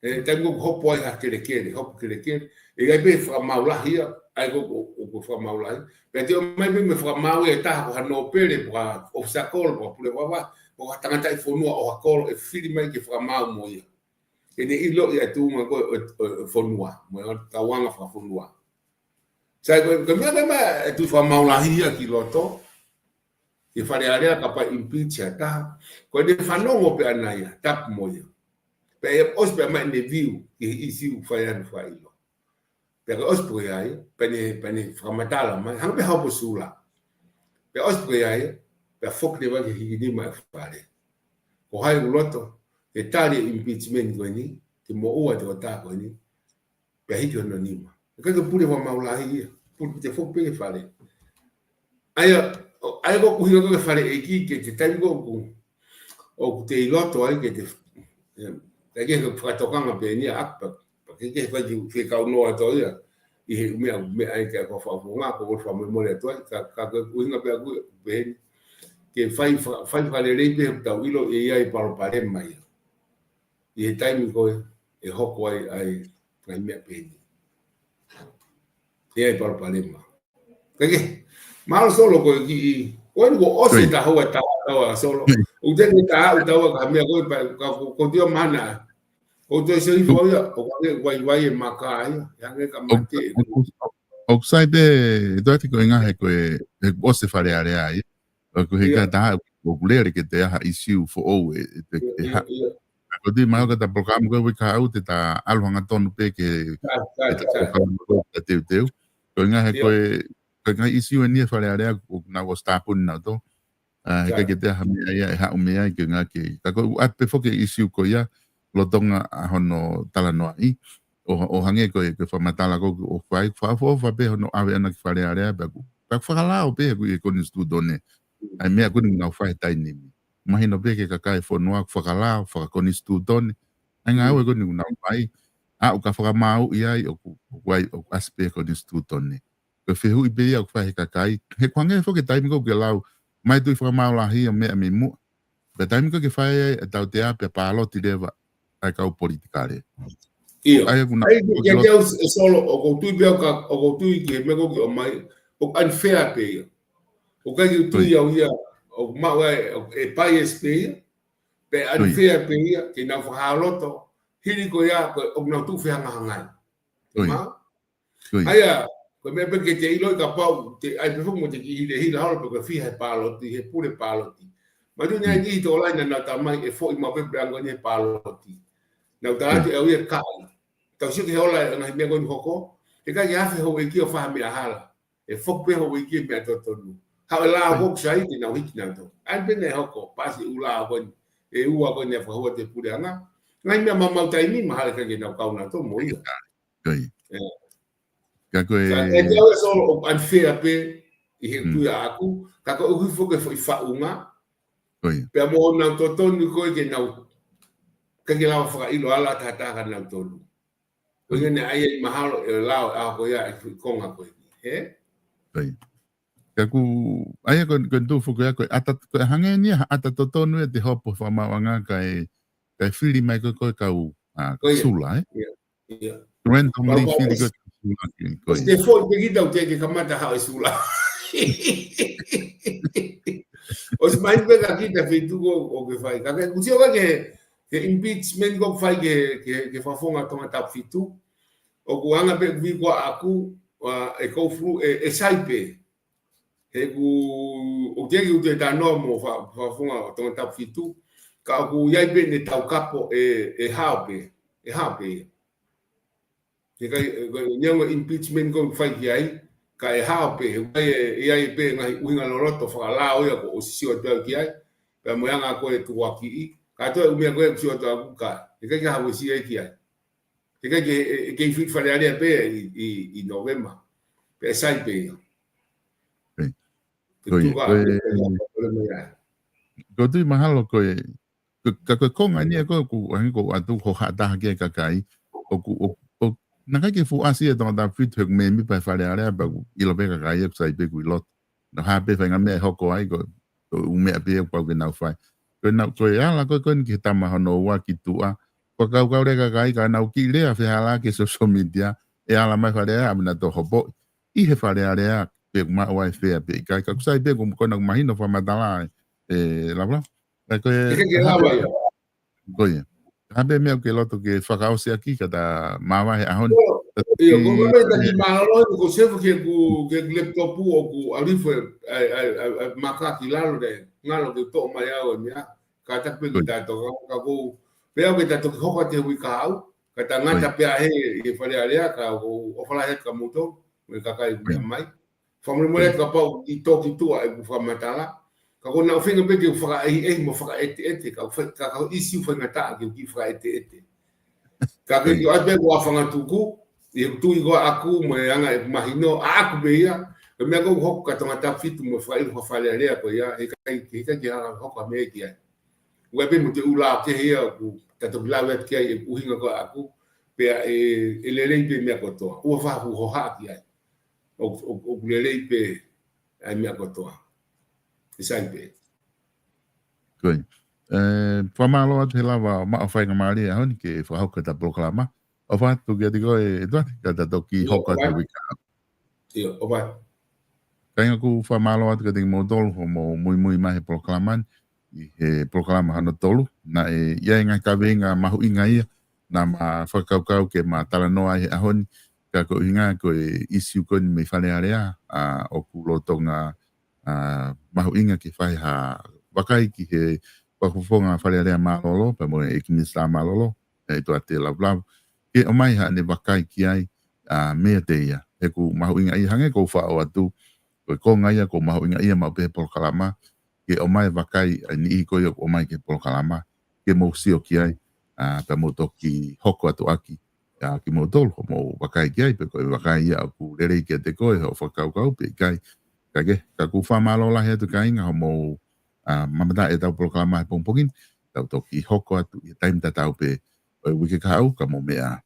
ʻE, taimi ko ē ʻoku hopo ai ha kelekele, hopo kelekele. ʻE ʻi ai pē fakamaau lahi ia, ʻa ia ko, ko, ko, ko e fakamaau lahi. Pea te ʻomai pē mei he fakamaau ʻe taha ko ha nōpele, ko ha ʻofisa kolo, ko ha pule vavā, ko ha tangataʻi fonua ʻo ha kolo, ʻe fili mai ke fakamaau mo ia. Ke ne ʻiloʻi ʻa e tuʻunga ko ē ʻo, ʻo, ʻo e fonua, mo e tauʻanga fakafonua. Sai ko e, ko e meʻa ko ē ʻa e Tuʻi Fakamaau Lahi ia ki loto, ki Fale Alea kapau ʻe impeach ha taha, ko ʻene fanongo pē ʻaʻana ia, tapu mo ia. Pea ʻe ʻosi pē ʻa e maʻu ʻene view, ki he ʻisiū fai ʻa e fakaʻilo. Pea ko e ʻosi pē ia, pea ne, pea ne fakamatala mai, hangē pē ha hopo sula. Pea ʻosi pē ia, pea foki leva ki he hiki nima ʻa e fale. Ko hai ʻoku loto, ke tali e impeachment ko eni, ke moʻua e tokotaha ko eni, pea hiki hono nima. ʻIkai ke pule fakamaau lahi ia, pule te foki pē ki he fale. ʻA ia, ʻa ia ko e ʻuhinga ko e fale ʻeiki ke te taimi ko ē ʻoku, ʻoku te ʻi loto ai ke te, ʻe, ʻikai ke fakatokanga pē eni ʻaku pē, pea ʻikai ke fai ki he kau noa ʻato ia. ʻI he meʻa, meʻa ai ke fakafofonga, ko e fakamolemole atu ai, ka, ka ko e ʻuhinga pē ʻaku pē eni. Ke fai, fa-, fai fakalelei pē he tau ʻilo ʻe ʻi ai e palopalema ia. ʻI he taimi ko ē, ʻe hoko ai, ʻa e, ngaahi meʻa pē eni. ʻE ʻi ai e palopalema. Kae kehe, mālō Solo ko e kiʻi, ko eni kuo ʻosi e taha ua, taha ua Solo. ʻOku teʻeki ke taha ua, taha ua ka meʻa ko ē pea, ka ko, ko e tio mana. ʻOku toe sio hifo ia, ʻoku ʻikai ke vaivai e maka ia, ʻe hangē ka mate. ʻOku, ʻoku, ʻoku sai pē, ʻe toe ʻai ko e ngaahi ko e, ʻe ʻosi e Fale Alea ia. ʻOku ʻikai ke taha, ʻoku lele ke te ʻai ha ʻisiū foʻou ʻe, ʻe, ʻe, ʻe ha. Ko e tui mai ʻoku ta polokalama ko ē ʻoku ʻikai ke ta ʻalu hangatonu pē ke, ke ta polokalama ko ē ʻoku ta teuteu. Ko e ngaahi ko e, ko e ngaahi ʻisiū eni ʻa e Fale Alea ʻoku nau ʻosi tāpuni nautolu. ʻA, heʻikai ke te ʻai ha meʻa ia ʻe haʻu mei ai ke ngāueʻaki. Ka ko e ʻoatu pē foki e ʻisiū ko ia, lolotonga ʻa hono talanoaʻi. ʻO, ʻo hangē ko e, ko e fakamatala ko ē ʻoku fai, fakaʻofoʻofa pē hono ʻave ʻana ki Fale Alea pea ʻoku, pea ʻoku fakalao pē ʻoku ʻi he konisitūtone. ʻA e meʻa ko eni ʻoku nau fai he taimi ni. Mahino pē ki he kakai e fonua ʻoku fakalao, fakakonisitūtone. ʻA e ngāue ko eni ʻoku nau fai. ʻA, ʻoku ka fakamaauʻi ai, ʻoku, ʻoku ʻai, ʻoku ʻasi pē he konisitūtone. Ko e fehuʻi pē ia ʻoku fai he kakai. He ʻoku hangē foki e taimi ko ē ʻoku ke lau mai Tuʻi Fakamaau Lahi ʻo meʻa mei muʻa. Ko e taimi ko ē ʻoku ke fai ai e tautea pea pāloti leva ʻa e kau politikale. ʻIo. ʻA ia ʻoku na-, ʻa ia ʻoku ke lau ʻe au, ʻe Solo, ʻoku ou tui pē au ka, ʻoku ou tui ki he meʻa ko ē ʻoku ke ʻomai, ʻoku unfair pē ia. ʻOku ʻikai ke u tui au ia, ʻoku maʻu ai, ʻoku ʻe bias pē ia, pea unfair pē ia, ke nau fakahā loto, hili ko ia, ko e, ʻoku nau tuʻu fehangahangai. ʻIo. Ma? ʻIo. ʻA ia, ko e meʻa pē ke te ʻiloʻi kapau, te ʻai pē foki mo te kiʻi hilahila holo pē ko e fiha he pāloti, he pule pāloti. Manatuʻi naʻe ʻi ai e kiʻi tokolahi naʻa nau tala mai ʻe foʻi maʻu pē pule ʻanga ko eni he pāloti. Naʻa ku tala atu ʻe au ia kae. Tau sio ki he ola e ngaahi meʻa ko eni ʻoku hoko. Heʻikai ke afe houʻeiki ʻo fai ha meʻa hala. ʻE foki pē houʻeiki he meʻa totonu. Haʻu e lao ko ē ʻoku sai ke nau hiki nautolu. ʻA ia pē naʻe hoko, pasi e ʻū lao ko eni. ʻE ua ko eni naʻe fakahū atu he puleʻanga. Ngaahi meʻa maumau taimi, mahalo ʻikai ke nau kau nautolu mo ia. ʻIo. ʻE. Ka ko e, ka ʻe te au ʻe Solo ʻoku unfair pē ʻi he tui ʻaʻaku, ka ko e ʻuhi foki e foʻi faʻunga. ʻIo. Pea mo honau totonu ko ē ke nau, ʻikai ke lava fakaʻilo ʻe ha taha kia nautolu. Ko ia naʻe ʻai ai mahalo e lao ʻa ko ia e foʻi konga ko eni. He? ʻIo. Ka ʻoku, ʻa ia ko, ko e tuʻu foki ia ko e ʻata, ko e hangē ni ha ʻata totonu ʻe te hopo fakamaauʻanga kae, kae fili mai ko ē ko e kau, ʻa, sula, ē? ʻIo, ʻio. Randomly fili ko ē kau sula ki, ko ē. ʻOsi te foʻi pē kita ʻoku teʻeki ke kamata haʻu e sula. ʻOsi mai pē ka kita feituʻu ʻoku ke fai. Ka ke kusi o ka ke, ke impeachment ʻoku fai ke, ke, ke fakafofonga Tongatapu fitu. ʻOku anga pē ʻeku view ko ē ʻaʻaku, ʻa, ʻe go through, ʻe, ʻe sai pē. He ʻoku, ʻoku teʻeki ke u toe talanoa mo fa-, fakafofonga Tongatapu fitu. Ka ʻoku ʻi ai pē ʻene taukapo ʻe, ʻe hao pē, ʻe hao pē ia. He ʻikai, ʻe, ko e neongo impeachment ko e fai ki ai, ka ʻe hao pē, he ʻoku ʻi ai ʻe, ʻi ai pē ngaahi ʻuhinga loloto fakalao ia ko ʻosi sio atu au ki ai, pea mo e anga ko e tukuakiʻi, ka toe ʻū meʻa ko ē sio atu au ka, he ʻikai ke hao ʻosi ai ki ai. He ʻikai ke, ʻe, ʻe kei fiti Fale Alea pē ʻi, ʻi, ʻi Novema. Pea sai pē ia. Right. Ke Ko ia, tuka ko e, atu, ko e meʻa. Ko tui mahalo ko e, ko, ka ko e konga ʻeni ia ko e ʻoku, angi ko atu hohaʻa taha ki he kakai. ʻOku, ʻo, ʻo, naʻe ʻikai ke fuʻu ʻasi e Tongatapu fitu he ʻoku mēmipa he Fale Alea pea ʻoku ʻilo pē kakai ʻoku sai pē ʻoku ʻi loto. Naʻa hā pē faʻahinga meʻa ʻe hoko ai ko, ko e ʻū meʻa pē ʻoku pau ke nau fai. Ko e nau, ko e ala ko e ko eni ki he tama hono ua ki tuʻa. Ko e kaukau lea kakai ka nau kiʻi lea fehālaaki he social media. ʻE ala mai Fale Alea, ʻa mena to hopo ʻi he Fale Alea, pe ʻoku maʻu ai fea pe ʻikai, ka ʻoku sai pē ʻoku ko ena ʻoku mahino fakamatala ʻe, ʻe Lavalava. Ka ko e, He ke ke lava ia. Ko ia. Hā pē meʻa ʻoku ke loto ke fakaʻosi ʻaki ka ta māvae he ʻaho ni. Ko, ia, ko e meʻa taki mālōlō, ko e sefu ke ku, ke ku laptop ʻoku alifu e, ai, ai, ai, ai, maka ki lalo de, ngalo ke toʻo mai au e meʻa. Ka ta pē Ko ia. ta toka, ka ko, pea ke ta toki hoko atu he uike kahaʻu, ka ta ngata Ko ia. pē he, he Fale Alea, ka ko, ʻofa lahi atu kia moutolu, mo e kakai Ko ia. meʻa mai. Fakamolemole Ko ia. kapau ʻi toki tuʻa ʻeku fakamatala. Ka ko naʻu feinga pē ke fakaʻehiʻehi mo fakaʻeteʻete, ka fai, ka, ka ʻisiū faingataʻa ke u kiʻi fakaʻeteʻete. Ka ke Ko ia. ʻoatu pē ʻeku afangatuku, ʻi he tui ko ʻaku mo e anga ʻeku mahino, ʻaku pē ia, ko e meʻa ko ē ʻoku hoko kia Tongatapu fitu mo e fakaʻilo faka-Fale Alea ko ia, he ʻikai, he ʻikai ke hanga hoko ha meʻa ki ai. ʻOku ʻi ai pē mo e ʻū lao kehe ia ʻoku ta toki lave atu ki ai ʻeku ʻuhinga ko ʻaku, pea ʻe, ʻe lelei pē meʻa kotoa. ʻOua fahu hohaʻa ki ai. ʻO, ʻo, ʻoku lelei pē ʻa e meʻa kotoa. ʻE sai pē. Ko ia. ʻE, fakamālō atu he lava maʻu faingamālie he ʻaho ni ke fakahoko ʻeta polokalama. ʻOfa atu kiate koe, ʻEtuate, ka ta toki Ia, hoko atu ʻofa. he uike kahaʻu. Ia, ʻofa. Kāinga, ʻoku fakamālō atu kiate kimoutolu hoʻomou muimui mai he polokalama ni, ʻi he polokalama hono tolu. Naʻe ʻi ai e ngaahi kaveinga mahuʻinga ia naʻa ma fakakaukau ke ma talanoa ai he ʻaho ni, ka ko e ʻuhinga ko e ʻisiū ko eni mei Fale Alea, ʻa, ʻoku lolotonga, ʻa, mahuʻinga ke fai ha vakai ki he fakafofonga Fale Alea mālōlō, pea mo e ʻEiki Minisitā mālōlō, ʻEtuate Lavulavu, ke ʻomai haʻane vakai ki ai, ʻa, meiate ia. He ʻoku mahuʻinga ia hangē ko ʻeku faʻo atu, ko e konga ia ʻoku mahuʻinga ia maʻu pē he polokalama, ke ʻomai vakai ʻa e niʻihi ko ia ʻoku ʻomai ki he polokalama, ke mou sio ki ai, ʻa, pea mou toki hoko atu ʻaki, ʻa, kimoutolu, hoʻomou vakai ki ai, pe ko e vakai ia ʻoku lelei kiate koe, hoʻo fakakaukau, pe ʻikai. Ka ke, ka ʻoku fakamālō lahi atu kāinga, hoʻomou, ʻa, mamata ʻetau polokalama he pongipongi ni, tau toki hoko atu ʻi he taimi tatau pē ʻo e uike kahaʻu, ka mou meʻa ā.